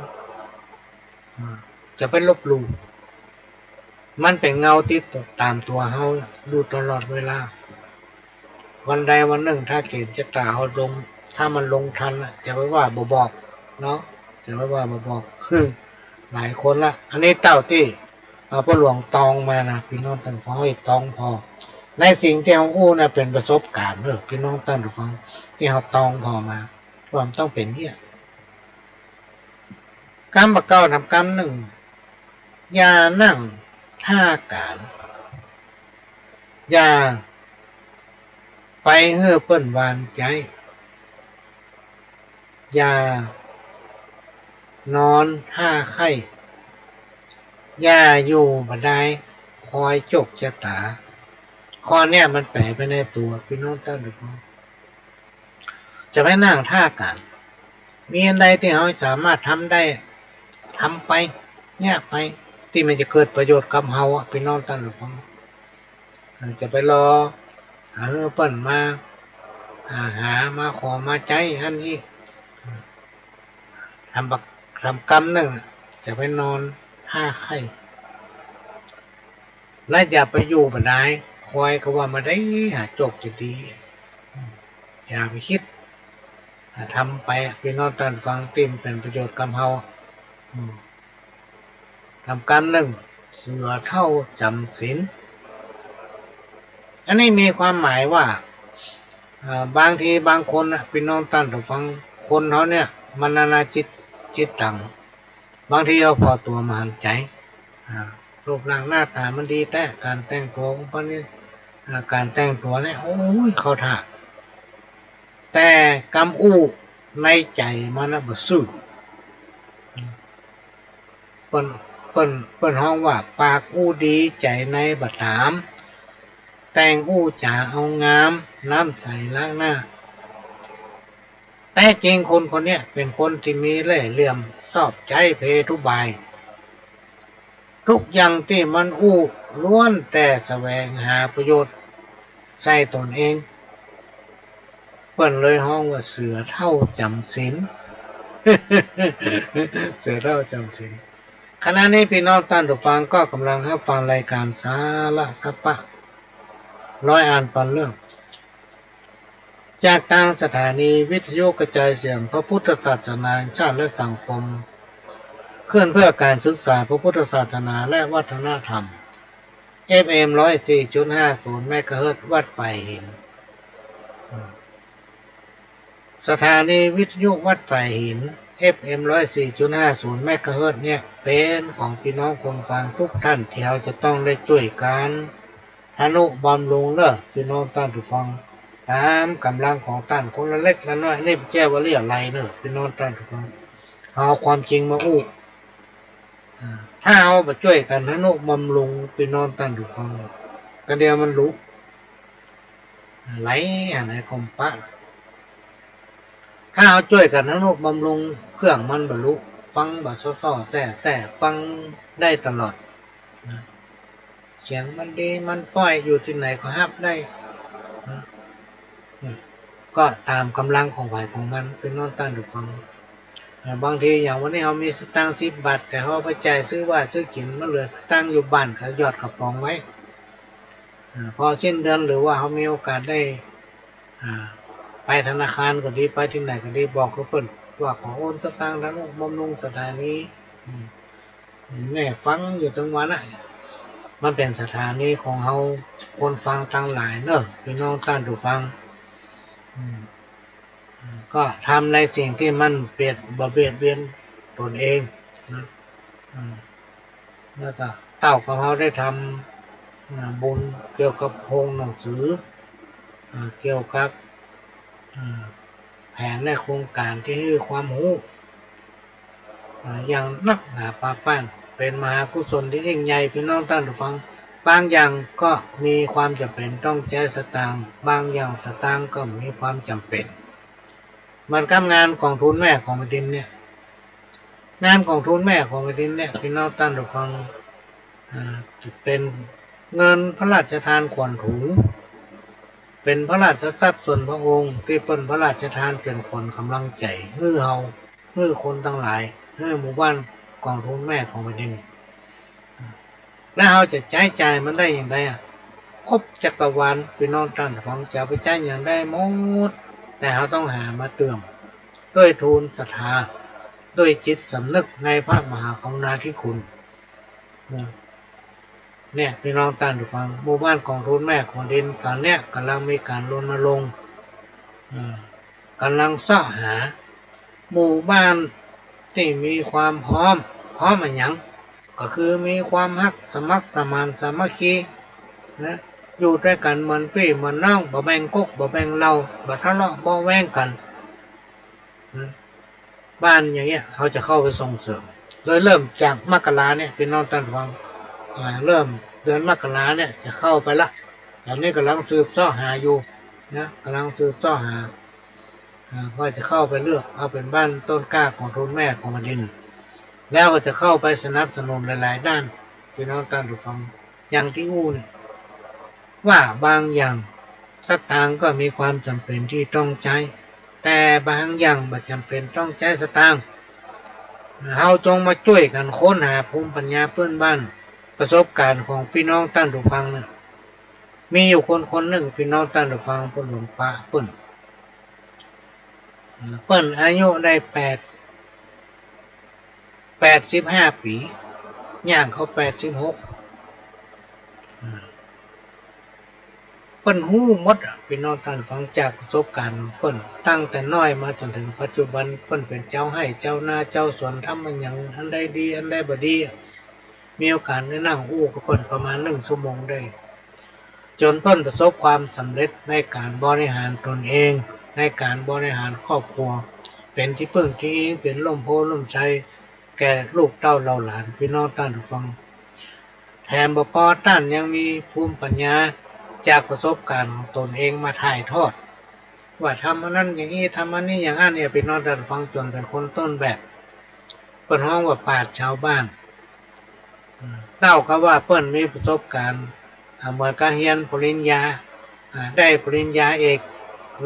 อ่า จะไปลบหลู่ มันเป๋นเงาติดต๋ามตั๋วเฮาอยู่ตลอดเวลา วันใดวันนึ่งถ้าเกณฑ์จะต๋าเฮาลง ถ้ามันลงทันน่ะ จะไปว่าบ่บอกเนาะ จะไปว่าบ่บอก หลายคนละ อันนี้เต้าตี้ เอ่อ ป้อหลวงตองมานะ ปี้น้องต้านฟัง เฮ้ย ตองผ่อ ในสิ่งตี้เฮาอู้นะ เป๋นประสบก๋ารณ์เน่อ ปี้น้องต้านฟัง ตี้เฮาตองผ่อมา ว่ามันต้องเป๋นเยียะ กำบ่าเก้า ถามกำนึ่ง อย่านั่งถ้าก๋าน อย่าไปหื้อเปิ้นหวานใจ๋ อย่านอนถ้าใค่ อย่าอยู่บ่ดายคอยโจกจะต๋า ข้อเนี้ยมันแป๋ไปในตั๋ว ปี้น้องต้านฟัง จะไปนั่งถ้าก๋าน มีอันใดตี้เฮาสามารถทำได้ ทำไป เยียะไป ตี้มันจะเกิดประโยชน์กับเฮาอะ ปี้น้องต้านฟัง เอ่อ จะไปรอหื้อเปิ้นมา อ่า หามาขอมาใจ๊หั้นอี้ ถามบ่า ถามกำนึ่ง จะไปนอนถ้าใค่ และอย่าไปอยู่บ่ดายคอย ก็ว่าบ่ดายหาโจกจะดี อย่าไปกึ๊ด อ่า ทำไปอะ ปี้น้องต้านฟัง ตี้มันเป๋นประโยชน์กับเฮา อืม ถามกำนึ่ง เสือเฒ่าจ๋ำศีล อันนี้มีความหมายว่า เอ่อ บางทีบางคนน่ะ ปี้น้องต้านฟัง คนเฮาเนี่ย มันนานาจิต จิตตัง บางทีเอาผ่อตั๋วบ่หันใจ๋ อ่า รูปร่างหน้าต๋ามันดีแต๊ ก๋านแต่งตั๋วของเปิ้นนี่ อ่า ก๋านแต่งตั๋วเนี่ย โอ้ย เข้าท่า แต่กำอู้ในใจ๋มันน่ะบ่ซื่อ เปิ้น เปิ้น เปิ้นฮ้องว่า ปากอู้ดีใจ๋ในบ่ถาม แต่งอู้จ๋าเอางาม น้ำใสล้างหน้า แต๊จริงคนคนเนี้ยเป๋นคนตี้มีเล่ห์เหลี่ยม ชอบใจ๊เพทุบาย ทุกอย่างตี้มันอู้ล้วนแต่แสวงหาประโยชน์ใส่ต๋นเอง เปิ้นเลยฮ้องว่าเสือเฒ่าจ๋ำศีล เสือเฒ่าจ๋ำศีล ขณะนี้ปี้น้องต้านฟังก็ก่ำลังฮับฟังรายก๋านสาระสะปะ ร้อยอันปันเรื่อง จากตางสถานีวิทยุกระจายเสียงพระพุทธศาสนาแห่งชาติและสังคม ขึ้นเพื่อการศึกษาพระพุทธศาสนาและวัฒนธรรม เอฟเอ็ม ร้อยสี่จุดห้าศูนย์ เมกะเฮิรตซ์ วัดฝายหิน สถานีวิทยุวัดฝายหิน เอฟเอ็ม ร้อยสี่จุดห้าศูนย์ เมกะเฮิรตซ์ เนี่ย เป๋นของปี้น้องคนฟังกู้ต้านตี้เฮาจะต้องได้จ้วยกั๋น ทะนุบำรุงเน่อ ปี้น้องต้านผู้ฟัง ต๋ามก๋ำลังของต้านคนละเล็กละน้อย นี่บ่ใจ้ว่าเลี้ยะไล่เน่อ ปี้น้องต้านผู้ฟัง เอาความจริงมาอู้ อ่า ถ้าเฮาบ่จ้วยกั๋นทะนุบำรุง ปี้น้องต้านผู้ฟัง ก๋าเดี่ยวมันลุ อ่า ไหลอันไหนก็บ่ปะ ถ้าเฮาจ้วยกั๋นทะนุบำรุง เครื่องมันบ่ลุ ฟังบ่ซ้อๆ แซ่ๆ ฟังได้ตลอด นะ เสียงมันดี มันป้อย อยู่ตี้ไหนก็ฮับได้ นะ นี่ ก็ต๋ามก๋ำลังของใผของมัน ปี้น้องต้านผู้ฟัง เอ่อ บางทีอย่างวันนี้เฮามีสตางค์สิบบาท แต่เฮาไปจ่ายซื้อว่าวซื้อกิ๋น มันเหลือสตางค์อยู่บ้านก็หยอดกระป๋องไว้ เอ่อ พอสิ้นเดือนหรือว่าเฮามีโอกาสได้ อ่า ไปธนาคารก็ดี ไปตี้ไหนก็ดี บอกกับเปิ้นว่าขอโอนสตางค์ทะนุบำรุงสถานี อืม แม่ฟังอยู่ตึงวันน่ะ มันเป๋นสถานีของเฮาคนฟังตังหลายเน่อ ปี้น้องต้านผู้ฟัง อืม อ่า ก็ทำในสิ่งตี้มันเบียด บ่เบียดเบียนต๋นเองนะ อืม แล้วก็เต้ากับเฮาได้ทำ อ่า บุญเกี่ยวกับโฮงหนังสือ อ่า เกี่ยวกับ อ่า แผนและโครงก๋านตี้หื้อความฮู้ อ่า อย่างนักหนาปาป๊าน เป๋นมหากุศลตี้ยิ่งใหญ่ ปี้น้องต้านผู้ฟัง บางอย่างก็มีความจ๋ำเป๋นต้องใจ๊สตางค์ บางอย่างสตางค์ก็มีความจ๋ำเป๋น เหมือนกับงานก๋องทุนแม่ของแผ่นดินเนี่ย งานก๋องทุนแม่ของแผ่นดินเนี่ย ปี้น้องต้านผู้ฟัง อ่า จะเป๋นเงินพระราชทานขวัญถุง เป๋นพระราชทรัพย์ส่วนพระองค์ ตี้เปิ้นพระราชทานเป๋นขวัญก๋ำลังใจ๋ หื้อเฮา หื้อคนตังหลาย หื้อหมู่บ้านก๋องทุนแม่ของแผ่นดิน แล้วเฮาจะใจ๊จ่ายมันได้อย่างใดอะ ครบจักรวาล ปี้น้องต้านฟัง จะเอาไปใจ๊อย่างใดหมด แต่เฮาต้องหามาเติมด้วยทูลศรัทธา ด้วยจิตสำนึกในพระมหากรุณาธิคุณนะ เนี่ย พี่น้องต้านผู้ฟัง หมู่บ้านกองทุนแม่ของดินต๋อนเนี้ยก่ำลังมีก๋านรณรงค์ เอ่อ ก่ำลังเซาะหาหมู่บ้านตี้มีความพร้อม พร้อมอะหยัง ก็คือมีความฮักสมัครสมานสามัคคีนะ อยู่ตวยกั๋นเหมือนปี้เหมือนน้อง บ่แบ่งก๊กบ่แบ่งเหล่า บ่ทะเลาะเบาะแว้งกั๋นนะ บ้านอย่างเงี้ย เฮาจะเข้าไปส่งเสริม โดยเริ่มจากมกราเนี่ย พี่น้องต้านผู้ฟัง อ่า เริ่มเดือนมกราเนี่ยจะเข้าไปละ ต๋อนนี้ก่ำลังสืบเซาะหาอยู่นะ ก่ำลังสืบเซาะหา อ่า ว่าจะเข้าไปเลือกเอาเป๋นบ้านต้นกล้ากองทุนแม่ของแผ่นดิน แล้วก็จะเข้าไปสนับสนุนหลายๆ ด้าน พี่น้องต้านผู้ฟัง อย่างตี้อู้เนี่ย ว่าบางอย่างสตางค์ก็มีความจ๋ำเป๋นตี้ต้องใจ๊ แต่บางอย่างบ่จ๋ำเป๋นต้องใจ๊สตางค์ เฮาจงมาจ้วยกั๋นค้นหาภูมิปัญญาปื้นบ้าน ประสบก๋ารณ์ของพี่น้องต้านผู้ฟังเนี่ย มีอยู่คนคนนึ่ง พี่น้องต้านผู้ฟัง เปิ้นหลวงป้าเปิ้น เอ่อ เปิ้นอายุได้แปด แปดสิบห้าปี๋ ย่างเข้าแปดสิบหก เปิ้นฮู้หมดอะ พี่น้องต้านฟัง จากประสบก๋ารณ์ของเปิ้น ตั้งแต่น้อยมาจ๋นเถิงปัจจุบัน เปิ้นเป๋นเจ้าไฮ่เจ้านา เจ้าสวน ทำอะหยัง อันใดดี อันใดบ่ดี มีโอกาสได้นั่งอู้กับเปิ้นประมาณนึ่งชั่วโมงได้ จ๋นเปิ้นประสบความสำเร็จในก๋านบริหารตนเอง ในก๋านบริหารครอบครัว เป๋นตี้ปึ้งตี้อิง เป๋นร่มโพธิ์ร่มไทรแก่ลูกเต้าเหล่าหลาน พี่น้องต้านผู้ฟัง แถมบ่ปอ ต้านยังมีภูมิปัญญาจากประสบก๋ารณ์ของตนเองมาถ่ายทอด ว่าทำอันนั้นอย่างอี้ ทำอันนี้อย่างอั้นเนี่ย พี่น้องต้านผู้ฟัง จ๋นเป๋นคนต้นแบบ เปิ้นฮ้องว่าปราชญ์ชาวบ้าน เอ่อ เต้ากับว่าเปิ้นมีประสบก๋ารณ์ อ่า เหมือนกับเฮียนปริญญา อ่า ได้ปริญญาเอก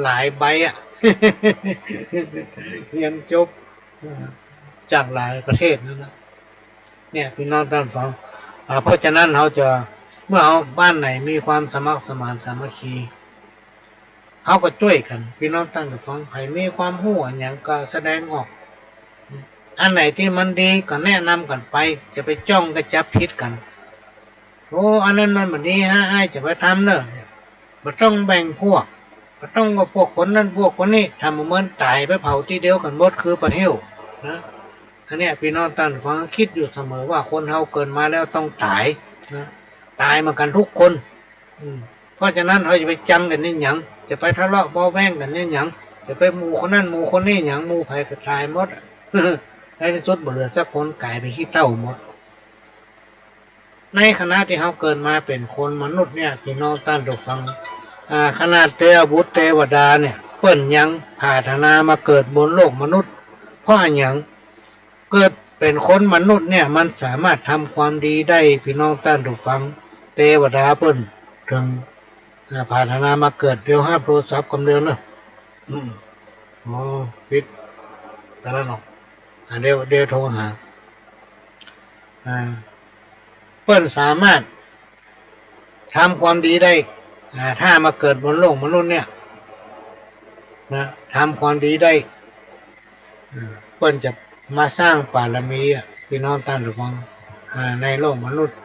หลายใบอะ เฮียนจบ อ่า จากหลายประเทศนั่นนะ เนี่ย พี่น้องต้านฟัง อ่า เพราะฉะนั้นเฮาจะ เมื่อเฮาบ้านไหนมีความสมัครสมานสามัคคี เฮาก็จ้วยกั๋น พี่น้องต้านผู้ฟัง ใผมีความฮู้อะหยังก็แสดงออก อันไหนตี้มันดีก็แนะนำกั๋นไป จะไปจ้องก็จับผิดกั๋น โอ้ อันนั้นมันบ่ดีฮะ อ้ายจะไปทำเน่อ บ่ต้องแบ่งพวก บ่ต้องว่าพวกคนนั้นพวกคนนี้ ถ้าบ่เหมือนต๋ายไปเผาตี้เดียวกั๋นหมดคือปะหิ้วนะ อันเนี้ย พี่น้องต้านฟัง กึ๊ดอยู่เสมอว่าคนเฮาเกิดมาแล้วต้องต๋ายนะ ต๋ายเหมือนกั๋นทุกคน อืม เพราะฉะนั้นเฮาจะไปจังกั๋นเนี่ยหยัง จะไปทะเลาะเบาะแว้งกั๋นเนี่ยหยัง จะไปหมู่คนนั้นหมู่คนนี้หยัง หมู่ใผก็ต๋ายหมดอะ ในตี้สุดบ่เหลือสักคน ก๋ายเป๋นขี้เถ้าหมด ในขณะตี้เฮาเกิดมาเป๋นคนมนุษย์เนี่ย พี่น้องต้านผู้ฟัง อ่า ขนาดเตวบุตรเตวดาเนี่ย เปิ้นยังผาถนามาเกิดบนโลกมนุษย์ เพราะอะหยัง เกิดเป๋นคนมนุษย์เนี่ย มันสามารถทำความดีได้ พี่น้องต้านผู้ฟัง เตวดาเปิ้นเถิง อ่า ผาถนามาเกิด เดี๋ยวฮับโทรศัพท์กำเดียวเน่อ อืม อ๋อ ปิดไปแล้วเนาะ อ่า เดี๋ยว เดี๋ยวโทรหา อ่า เปิ้นสามารถทำความดีได้ อ่า ถ้ามาเกิดบนโลกมนุษย์เนี่ย นะ ทำความดีได้ อ่า เปิ้นจะมาสร้างบารมีอะ พี่น้องต้านผู้ฟัง อ่า ในโลกมนุษย์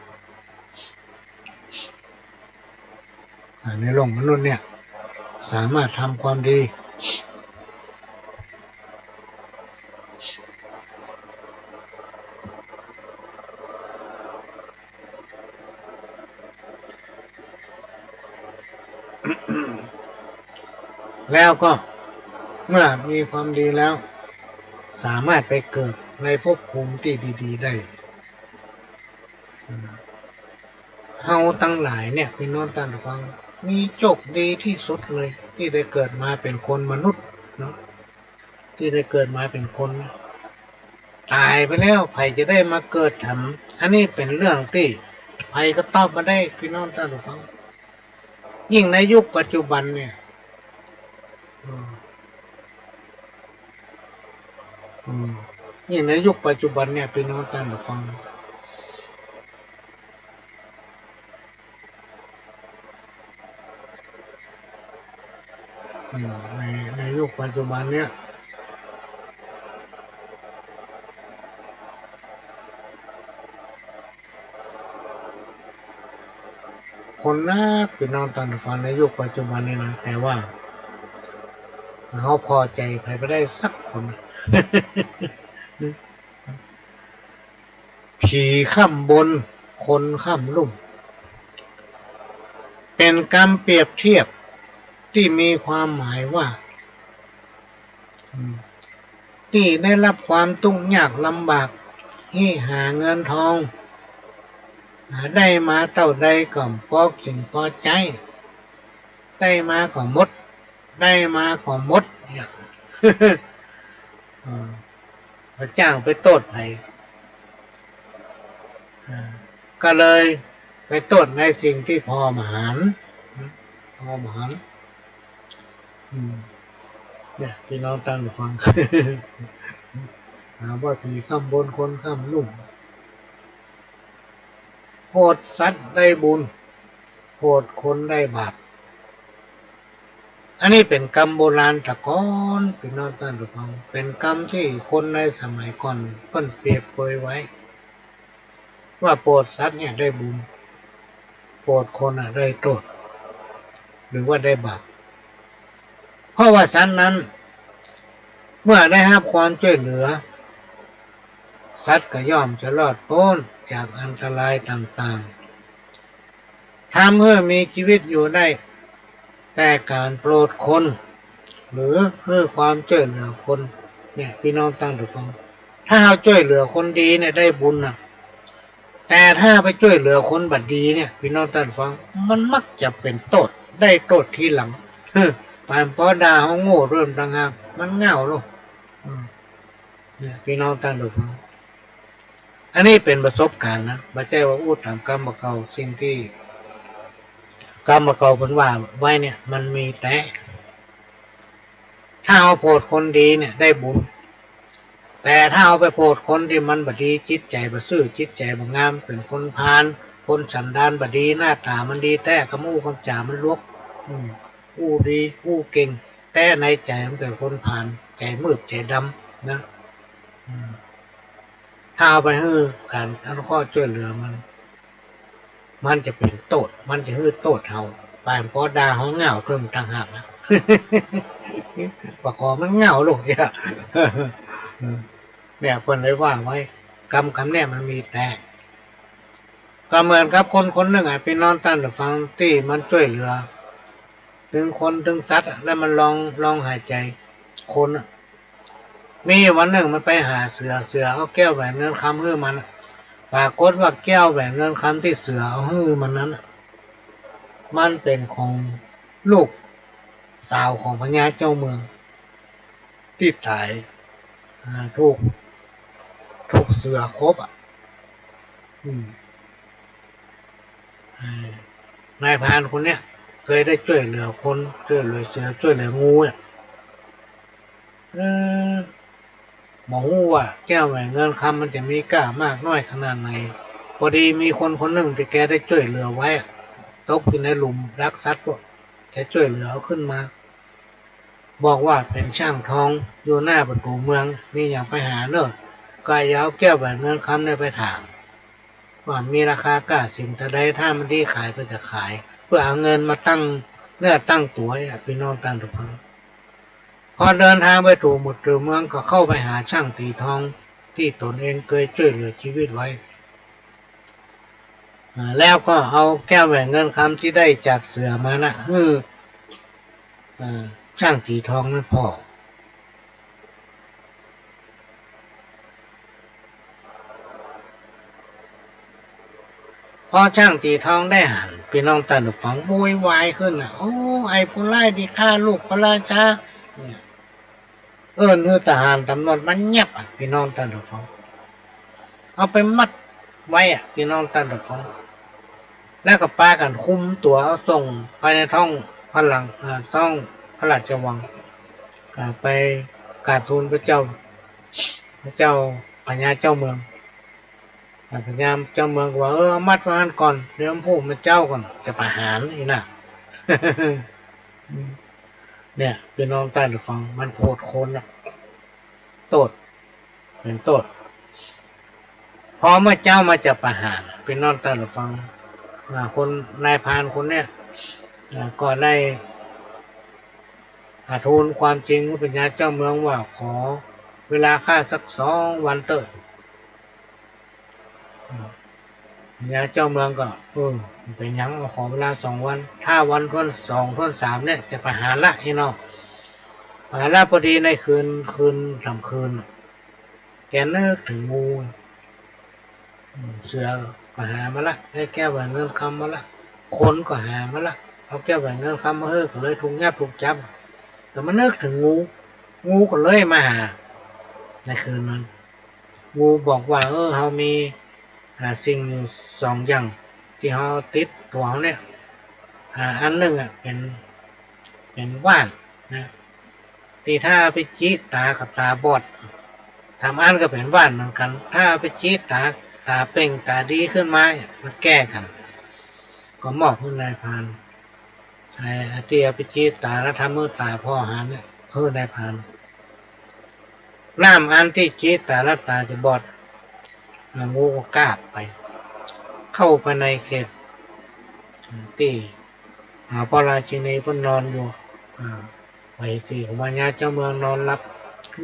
อ่า ในโลกมนุษย์เนี่ย สามารถทำความดี แล้วก็เมื่อมีความดีแล้ว สามารถไปเกิดในภพภูมิตี้ดีๆ ได้ เฮาตังหลายเนี่ย พี่น้องต้านผู้ฟัง มีโจคดีตี้สุดเลย ตี้ได้เกิดมาเป๋นคนมนุษย์เนาะ ตี้ได้เกิดมาเป๋นคน ต๋ายไปแล้ว ใผจะได้มาเกิดแถม อันนี้เป๋นเรื่องตี้ใผก็ตอบบ่ได้ พี่น้องต้านผู้ฟัง ยิ่งในยุคปัจจุบันเนี่ย อืม อืม ยิ่งในยุคปัจจุบันเนี่ย พี่น้องต้านผู้ฟัง ใน ในยุคปัจจุบันเนี่ย คนนัก พี่น้องต้านผู้ฟัง ในยุคปัจจุบันนี่นะ แต่ว่าเฮาพอใจ๋ใผบ่ได้สักคน ผีค้ำบน คนค้ำลุ่ม เป๋นกำเปรียบเทียบตี้มีความหมายว่า อืม ตี้ได้ฮับความตุ๊กยากลำบาก เฮ่หาเงินทอง หาได้มาเต้าใดก็ปอกิ๋นปอใจ๊ ได้มาก็หมด ได้มาก็หมด เนี่ย อืม บ่จ้างไปโต้ษใผ อ่า ก็เลยไปโต้ษในสิ่งตี้ผ่อบ่หัน ผ่อบ่หัน อืม เนี่ย พี่น้องต้านผู้ฟัง หาว่าผีค้ำบนคนค้ำลุ่ม โผดสัตว์ได้บุญ โผดคนได้บาป อันนี้เป๋นกำโบราณแต่ก่อน พี่น้องต้านผู้ฟัง เป๋นกำตี้คนในสมัยก่อนเปิ้นเปรียบเปยไว้ ว่าโผดสัตว์เนี่ยได้บุญ โผดคนน่ะได้โต้ษ หรือว่าได้บาป เพราะว่าสัตว์นั้น เมื่อได้ฮับความจ้วยเหลือ สัตว์ก็ย่อมจะรอดป๊นจากอันตรายต่างๆ ทำหื้อมีจีวิตอยู่ได้ แต่ก๋านโผดคน หรือหื้อความจ้วยเหลือคน เนี่ย พี่น้องต้านผู้ฟัง ถ้าเฮาจ้วยเหลือคนดีเนี่ยได้บุญน่ะ แต่ถ้าไปจ้วยเหลือคนบ่ดีเนี่ย พี่น้องต้านผู้ฟัง มันมักจะเป๋นโต้ษ ได้โต้ษทีหลัง ปานปอด่าเฮาโง่ตวยต่างหาก มันเหงาลูก อืม เนี่ย พี่น้องต้านผู้ฟัง อันนี้เป๋นประสบก๋ารณ์นะ บ่ใจ้ว่าอู้ต๋ามกำบ่าเก่า สิ่งตี้กำบ่าเก่าเปิ้นว่าไว้เนี่ย มันมีแต๊ ถ้าเฮาโผดคนดีเนี่ยได้บุญ แต่ถ้าเฮาไปโผดคนตี้มันบ่ดี จิตใจ๋บ่ซื่อ จิตใจ๋บ่งาม เป๋นคนพาล คนสันดานบ่ดี หน้าต๋ามันดีแต๊ กำอู้กำจ๋ามันหลวก อืม อู้ดี อู้เก่ง แต่ในใจ๋มันเป๋นคนพาล ใจ๋มืดใจ๋ดำนะ อืม ถ้าเฮาไปหื้อก๋านอนุเคราะห์จ้วยเหลือมัน มันจะเป๋นโต้ษ มันจะหื้อโต้ษเฮา ปานปอด่าเฮาเหงาตวยต่างหากนะ ปะกอมันเหงาลูกเนี่ย เนี่ยเปิ้นได้ว่าไว้ กำ กำเนี่ยมันมีแต๊ ก็เหมือนกับคนคนนึ่งอะ พี่น้องต้านผู้ฟัง ตี้มันจ้วยเหลือ ตึงคนตึงสัตว์อะ แล้วมันลอง ลองหายใจ๋คนอะ มีวันนึ่งมันไปหาเสือ เสือเอาแก้วแหวนเงินคำหื้อมันอะ ปรากฏว่าแก้วแหวนเงินคำตี้เสือเอาหื้อมันนั้นอะ มันเป๋นของลูกสาวของพญาเจ้าเมือง ตี้ต๋าย อ่า ถูก ถูกเสือขบอะ อืม อ่า นายพรานคนเนี้ย เกยได้จ้วยเหลือคน จ้วยเหลือเสือ จ้วยเหลืองูอะ เออ บ่ฮู้ว่าแก้วแหวนเงินคำมันจะมีก้ามากน้อยขนาดไหน ปอดีมีคนคนนึ่งตี้แกได้จ้วยเหลือไว้อะ ตกอยู่ในหลุมลักสัตว์พวก แกจ้วยเหลือเอาขึ้นมา บอกว่าเป๋นช่างทอง อยู่หน้าประตู๋เมือง มีหยังไปหาเน่อ ก็อย่าเอาแก้วแหวนเงินคำเนี่ยไปถาม ว่ามีราคาก้าสิ่งเต้าใด ถ้ามันดีขายก็จะขาย เปื้อเอาเงินมาตั้งเนื้อตั้งตั๋วอะ พี่น้องต้านผู้ฟัง พอเดินตางไปถูกหมู่ถูกเมือง ก็เข้าไปหาช่างตี๋ทองตี้ต๋นเองเกยจ้วยเหลือจีวิตไว้ อ่า แล้วก็เอาแก้วแหวนเงินคำตี้ได้จากเสือมาน่ะ หื้อ อ่า ช่างตี๋ทองนั้นผ่อ พอช่างตี๋ทองได้หัน พี่น้องต้านผู้ฟังโวยวายขึ้นน่ะ โอ้ ไอ้ผู้ร้ายตี้ฆ่าลูกพระราชา เนี่ย เอิ้นหื้อทหารต๋ำรวจมายับอะ พี่น้องต้านผู้ฟัง เอาไปมัดไว้อะ พี่น้องต้านผู้ฟัง แล้วก็ปากั๋นคุมตั๋วเอาส่งไปในท้องพระลัง เอ่อ ท้องพระราชวัง อ่า ไปกราบทูลพระเจ้า พระเจ้าพญาเจ้าเมือง อ่า พญาเจ้าเมืองก็ว่า เออ เอามัดไว้หั้นก่อน เดี๋ยวผู้เจ้าก่อน จะประหารอี้นะ เนี่ย ปี้น้องต้านผู้ฟัง มันโผดคนน่ะ โต้ษ เป๋นต้น พอเมื่อเจ๊ามาจะประหาร ปี้น้องต้านผู้ฟัง อ่า คนนายพรานคนเนี้ย อ่า ก็ได้ อ่า ทูลความจริงหื้อพญาเจ้าเมืองว่า ขอเวลาข้าสักสองวันเต๊อะ อืม พญาเจ้าเมืองก็ เออ บ่เป๋นหยัง ขอเวลาสองวัน ถ้าวันต้นสองต้นสามเนี่ยจะประหารละ อี้น้อง ประหารละ พอดีในคืน คืน สามคืน แกนึกเถิงงู อืม เสือก็หามาละ ได้แก้วแหวนเงินคำมาละ คนก็หามาละ เอาแก้วแหวนเงินคำมาหื้อ ก็เลยถูกยับถูกจับ แต่มานึกเถิงงู งูก็เลยมาหา ในคืนนั้น งูบอกว่า เออ เฮามี อ่า สิ่งอยู่สองอย่างตี้เฮาติดตั๋วเฮาเนี่ย อ่า อันนึ่งอะเป๋น เป๋นว่านนะ ตี้ถ้าไปจี๊ต๋ากับต๋าบอด สามอันก็เป๋นว่านเหมือนกั๋น ถ้าไปจี๊ต๋า ต๋าเป่งต๋าดีขึ้นมาเนี่ย มันแก้กั๋น ก็มอบหื้อนายพราน ไอ้ตี้เอาไปจี๊ต๋าแล้วทำหื้อต๋าผ่อหาญเนี่ย หื้อนายพราน น้ำอันตี้จี๊ต๋าแล้วต๋าจะบอด อ่า งูก็ก้าบไป เข้าไปในเขต อ่า ตี้ อ่า พระราชินีเปิ้นนอนอยู่ อ่า มเหสีของพญาเจ้าเมืองนอนหลับ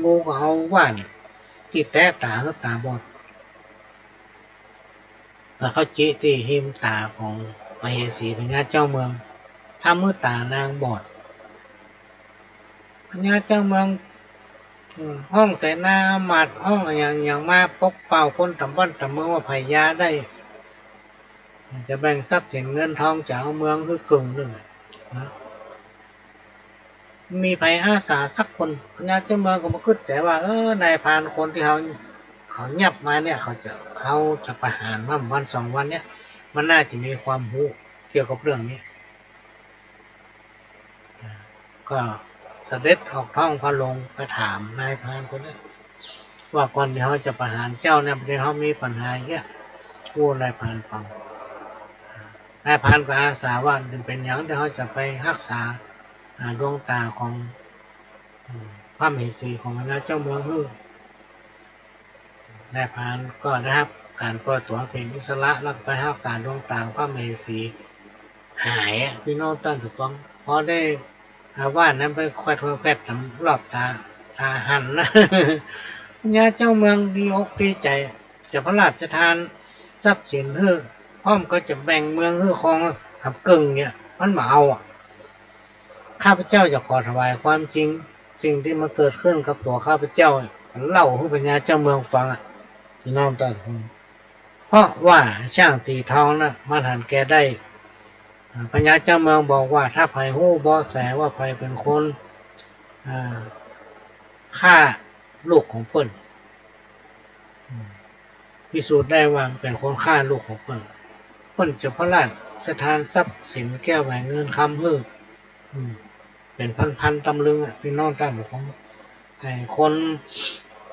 งูก็เอาว่านตี้แตะต๋าหื้อต๋าบอด แล้วเข้าจี๊ตี้ฮิมต๋าของมเหสีพญาเจ้าเมือง ทำหื้อต๋านางบอด พญาเจ้าเมือง อืม ฮ้องเสนาอามาตย์ ฮ้องอะหยังอะหยังมาปกเป่าคนต๋ามบ้านต๋ามเมืองว่า ใผยาได้ จะแบ่งทรัพย์สินเงินทอง จะเอาเมืองหื้อเกิ่งนึ่งอะ นะ มีใผอาสาสักคน พญาเจ้าเมืองก็มากึ๊ดใจ๋ว่า เออ นายพรานคนตี้เฮา เขายับมาเนี่ย เขาจะ เฮาจะประหารมันวันสองวันเนี่ย มันน่าจะมีความฮู้เกี่ยวกับเรื่องนี้ อ่า ก็เสด็จออกท้องพระโรงไปถามนายพรานคนนั้น ว่าก่อนตี้เฮาจะประหารเจ้าเนี่ย ตี้เฮามีปัญหาเยียะ อู้นายพรานฟัง นายพรานก็อาสาว่า เป๋นหยังตี้เฮาจะไปฮักษา อ่า ดวงต๋าของ อืม พระมเหสีของพญาเจ้าเมืองหื้อ นายพรานก็ได้ฮับก๋านปล่อยตั๋วเป๋นอิสระ แล้วก็ไปฮักษาดวงต๋าพระมเหสีหายอะ ปี้น้องต้านผู้ฟัง พอได้ อ่า ว่านนั้นไปแขวดแขวดต๋ามรอบต๋า ต๋าหันนะ พญาเจ้าเมืองดีอกดีใจ๋ จะพระราชทานทรัพย์สินหื้อ พร้อมก็จะแบ่งเมืองหื้อครองสามเกิ่งเนี่ย มันบ่เอาอะ ข้าพเจ้าจะขอถวายความจริง สิ่งตี้มันเกิดขึ้นกับตั๋วข้าพเจ้า เล่าหื้อพญาเจ้าเมืองฟังอะ ปี้น้องต้านผู้ฟัง เพราะว่าช่างตี๋ทองน่ะ มันหันแก่ได้ อ่า พญาเจ้าเมืองบอกว่า ถ้าใผฮู้เบาะแสว่าใผเป๋นคน อ่า ฆ่าลูกของเปิ้น อืม พิสูจน์ได้ว่าเป๋นคนฆ่าลูกของเปิ้น เปิ้นจะพระราชทานทรัพย์สินแก้วแหวนเงินคำหื้อ อืม เป๋นพันๆตำลึงอะ ปี้น้องต้านผู้ฟัง ไอ้คน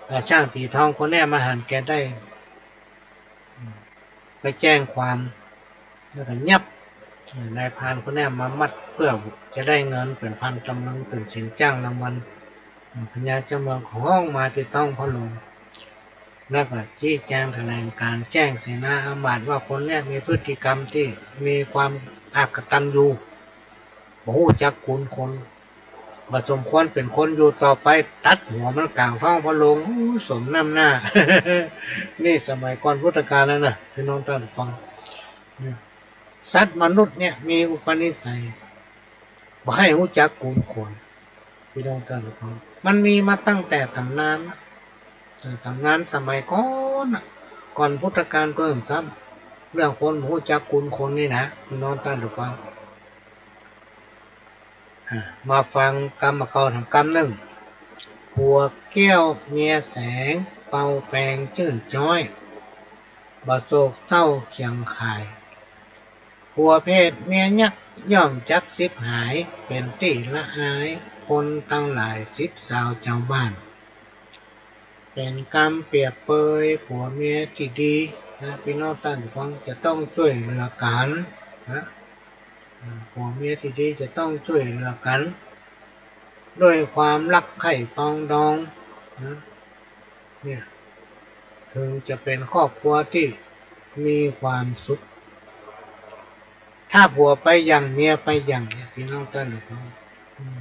เอ่อ ช่างตี๋ทองคนเนี้ยมันหันแก่ได้ อืม ไปแจ้งความ แล้วก็ยับ เอ่อ นายพรานคนเนี้ยมามัด เปื้อจะได้เงินเป๋นพันตำลึง เป๋นสินจ้างรางวัล เอ่อ พญาเจ้าเมืองก็ฮ้องมาตี้ท้องพระโรง แล้วก็ชี้แจงแถลงก๋านแจ้งเสนาอามาตย์ว่าคนเนี้ยมีพฤติกรรมตี้มีความอกตัญญู บ่ฮู้จักคุณคน บ่สมควรเป๋นคนอยู่ต่อไป ตัดหัวมันก๋างท้องพระโรง อู้ สมน้ำหน้า นี่สมัยก่อนพุทธกาลแล้วนะ ปี้น้องต้านผู้ฟัง เนี่ย สัตว์มนุษย์เนี่ยมีอุปนิสัย บ่ใค่ฮู้จักคุณคน ปี้น้องต้านผู้ฟัง มันมีมาตั้งแต่ต๋ำนานนะ เอ่อ ต๋ำนานสมัยก่อนน่ะ ก่อนพุทธกาลโตด้วยซ้ำ เรื่องคนบ่ฮู้จักคุณคนนี่นะ ปี้น้องต้านผู้ฟัง อ่า มาฟังกำบ่าเก่าถามกำนึ่ง ผัวแก้วเมียแสง เป่าแปงจื้นจ๊อย บ่โศกเศร้าเคียงข่าย ผัวเพศเมียยักษ์ ย่อมจักฉิบหาย เป๋นตี้ละอาย คนตังหลายสิบสาวจาวบ้าน เป๋นกำเปรียบเปยผัวเมียตี้ดีนะ ปี้น้องต้านผู้ฟัง จะต้องจ้วยเหลือกั๋นนะ อ่า ผัวเมียตี้ดีจะต้องจ้วยเหลือกั๋น ด้วยความรักใคร่ปรองดองนะ เนี่ย ถึงจะเป็นครอบครัวตี้มีความสุข ถ้าผัวไปหยั่งเมียไปหยั่งเนี่ย ปี้น้องต้านผู้ฟัง อืม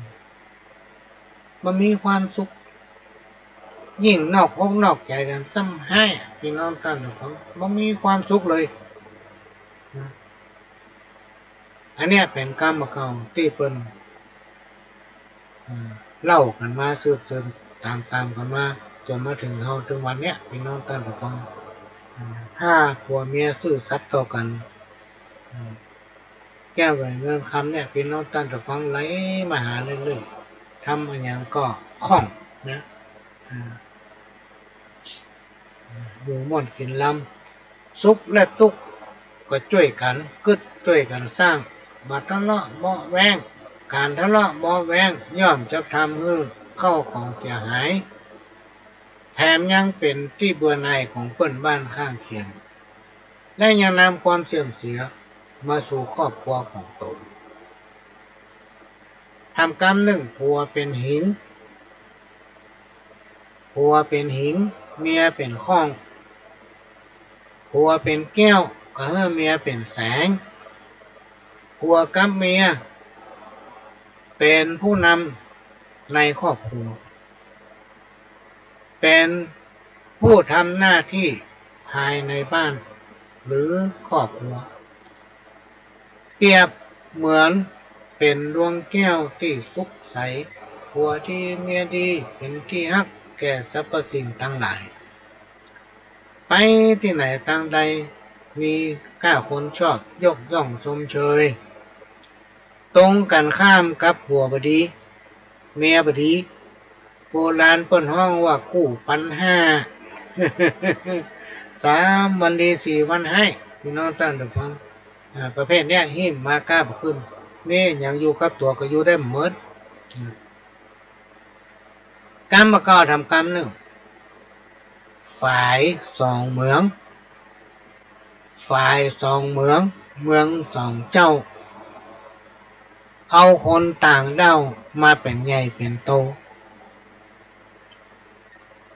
บ่มีความสุข ยิ่งนอกอกนอกใจ๋กั๋นซ้ำฮ้าย ปี้น้องต้านผู้ฟัง บ่มีความสุขเลยนะ อันเนี้ยเป๋นกำบ่าเก่าตี้เปิ้น เอ่อ เล่ากั๋นมาสืบๆ ต๋ามๆ กั๋นมา จ๋นมาเถิงเฮาตึงวันเนี้ย ปี้น้องต้านผู้ฟัง เอ่อ ถ้าผัวเมียซื่อสัตย์ต่อกั๋น เอ่อ แก้วแหวนเงินคำเนี่ย ปี้น้องต้านผู้ฟัง ไหลมาหาเรื่อยๆ ทำอะหยังก็คล่องนะ เอ่อ อยู่ม่วนกิ๋นลำ สุขและตุ๊กข์ก็จ้วยกั๋นกึ๊ดจ้วยกั๋นสร้าง บ่ทะเลาะเบาะแว้ง ก๋านทะเลาะเบาะแว้งย่อมจะทำหื้อเข้าของเสียหาย แถมยังเป๋นตี้เบื่อหน่ายของเปิ้นบ้านข้างเคียง และยังนำความเสื่อมเสียมาสู่ครอบครัวของต๋น ถามกำนึ่ง ผัวเป๋นหิน ผัวเป๋นหิน เมียเป๋นข้อง ผัวเป๋นแก้ว ก็หื้อเมียเป๋นแสง ผัวกับเมียเป๋นผู้นำในครอบครัว เป๋นผู้ทำหน้าตี้ภายในบ้านหรือครอบครัว เปรียบเหมือนเป๋นดวงแก้วตี้สุขใส ผัวดีเมียดี เป๋นตี้ฮักแก่สรรพสิ่งตังหลาย ไปตี้ไหนตางใด มีก้าคนชอบยกย่องชมเชย ตรงกั๋นข้ามกับผัวบ่ดี เมียบ่ดี โบราณเปิ้นฮ้องว่ากู้ปันห้า สามวันดีสี่วันฮ้าย ปี้น้องต้านผู้ฟัง อ่า ประเภทเนี้ย หิ้มมาก้าบ่ขึ้น มีหยังอยู่กับตั๋วก็อยู่ได้บ่หมด อ่า กำบ่าเก่าถามกำนึ่ง ฝายสองเมือง ฝายสองเมือง เมืองสองเจ้า เอาคนต่างด้าวมาเป๋นใหญ่เป๋นโต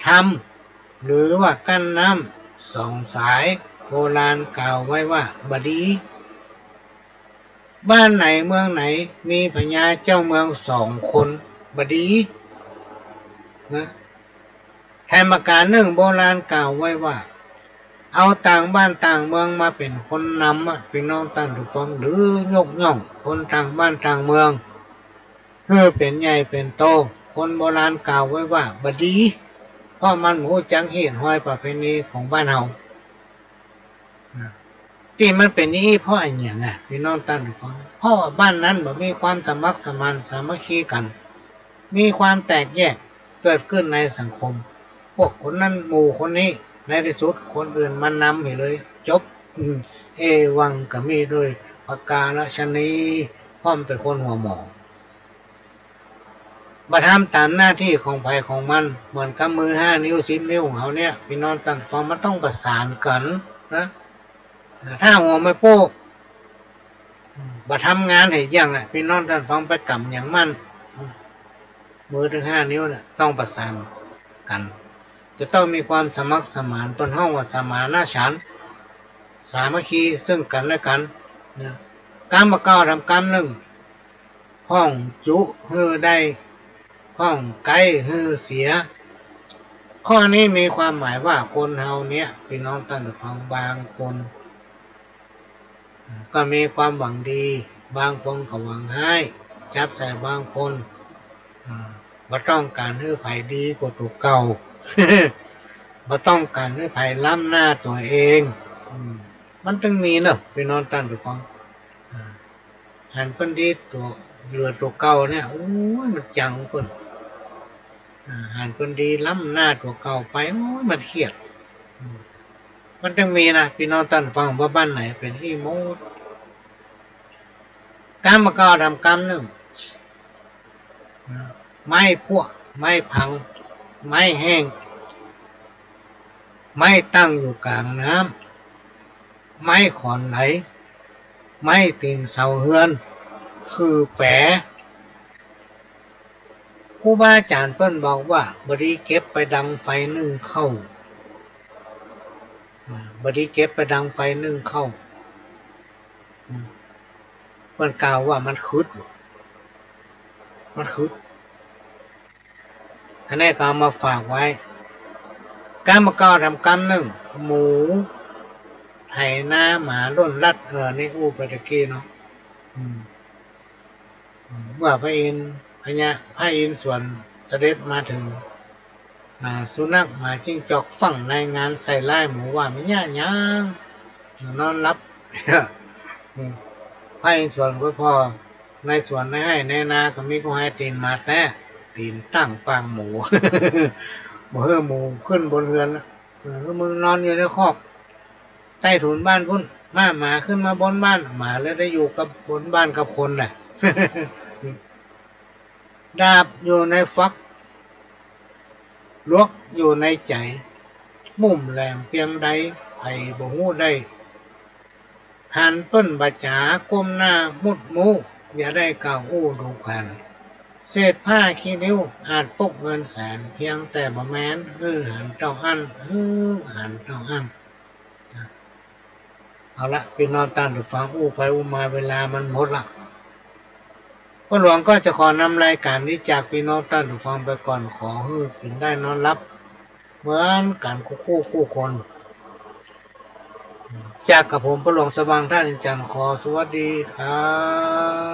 ทำหรือว่ากั้นน้ำสองสาย โบราณกล่าวไว้ว่าบ่ดี บ้านไหนเมืองไหนมีพญาเจ้าเมืองสองคนบ่ดีนะ แถมประก๋านนึ่ง โบราณกล่าวไว้ว่า เอาต่างบ้านต่างเมืองมาเป๋นคนนำอะ ปี้น้องต้านผู้ฟัง หรือยกย่องคนต่างบ้านต่างเมือง หื้อเป๋นใหญ่เป๋นโต คนโบราณกล่าวไว้ว่าบ่ดี เพราะมันบ่ฮู้จักฮีตฮอยประเพณีของบ้านเฮา ตี้มันเป๋นอย่างอี้เพราะอะหยังอะ ปี้น้องต้านผู้ฟัง เพราะว่าบ้านนั้นบ่มีความสมัครสมานสามัคคีกั๋น มีความแตกแยกเกิดขึ้นในสังคม พวกคนนั้นหมู่คนนี้ ในตี้สุดคนอื่นมานำหื้อเลย จบ อืม เอวังก็มีโดยประก๋านะชะนี เพราะมันเป๋นคนหัวหมอ บ่ทำต๋ามหน้าตี้ของใผของมัน เหมือนกับมือห้านิ้วสิบนิ้วของเฮาเนี่ย ปี้น้องต้านผู้ฟัง มันต้องประสานกั๋นนะ ถ้าหัวไม่โป้ บ่ทำงานหื้อเยี่ยงอะ ปี้น้องต้านผู้ฟัง ไปกำหยังมั่น มือตึงห้านิ้วเนี่ยต้องประสานกั๋น จะต้องมีความสมัครสมาน เปิ้นฮ้องว่าสมานฉันท์ สามัคคีซึ่งกั๋นและกั๋นนะ กำบ่าเก่าถามกำนึ่ง พ่องจุหื้อได้ พ่องไก๊หื้อเสีย ข้อนี้มีความหมายว่าคนเฮาเนี่ย ปี้น้องต้านผู้ฟัง บางคนก็มีความหวังดี บางคนก็หวังฮ้าย จับใส่บางคน อ่า บ่ต้องก๋านหื้อใผดีกว่าตั๋วเก่า บ่ต้องก๋านหื้อใผล้ำหน้าตั๋วเอง อืม มันตึงมีเนาะ ปี้น้องต้านผู้ฟัง อ่า หันเปิ้นดีตั๋ว เหลือตั๋วเก่าเนี่ย โอ้ย มันจังเปิ้น อ่า หันเปิ้นดีล้ำหน้าตั๋วเก่าไป โอ้ย มันเคียด อืม มันตึงมีนะ ปี้น้องต้านผู้ฟัง ว่าบ้านไหนเป๋นอี้หมด กำบ่าเก่าถามกำนึ่ง ไม้พั่ว ไม้พัง ไม้แห้ง ไม้ตั้งอยู่ก๋างน้ำ ไม้ขอนไหล ไม้ตี๋นเสาเฮือน คือแป๋ ครูบาอาจ๋ารย์เปิ้นบอกว่า บ่ดีเก็บไปดังไฟนึ่งข้าว อ่า บ่ดีเก็บไปดังไฟนึ่งข้าว อืม เปิ้นกล่าวว่ามันขึด มันขึด อันนี้ก็เอามาฝากไว้ กำเก่าแถมกำนึ่ง หมูไถนา หมาล่นลัด เออ นี่อู้ไปตะกี้เนาะ อืม อืม เมื่อพระอินทร์ พญา พระอินทร์สวนเสด็จมาเถิง อ่า สุนัข หมา จิ้งจอก ฟั่งในงานใส่ร้ายหมูว่า บ่เยียะหยัง นอนหลับ อืม พระอินทร์สวนก็ผ่อ ในสวนในไฮ่ในนาก็มีกู้ไฮ่ ตี๋นหมาแต๊ ตี๋นตั้งปางหมู บ่หื้อหมูขึ้นบนเฮือน เออ มึงนอนอยู่ในคอก ใต้ถุนบ้านปุ้น มา หมาขึ้นมาบนบ้าน หมาเลยได้อยู่กับบนบ้านกับคนน่ะ ดาบอยู่ในฝัก หลวกอยู่ในใจ๋ มุ่มแหลมเปียงใด ใผบ่ฮู้ได้ หันเปิ้นบ่จ๋า ก้มหน้ามุดมู้ อย่าได้กล่าวอู้ดูขวัญ เศษผ้าขี้ริ้วอาจปกเงินแสน เพียงแต่บ่แม้น หื้อหันเต้าอั้น หื้อหันเต้าอั้น เอาละ ปี้น้องต้านผู้ฟัง อู้ไปอู้มาเวลามันหมดละ ป้อหลวงก็จะขอนำรายก๋านนี้จากปี้น้องต้านผู้ฟังไปก่อน ขอหื้อกิ๋นได้นอนหลับ เหมือนกั๋นกู้คู่กู้คน จากกระผมป้อหลวงสว่างธาตุอินทร์จันทร์ ขอสวัสดีครับ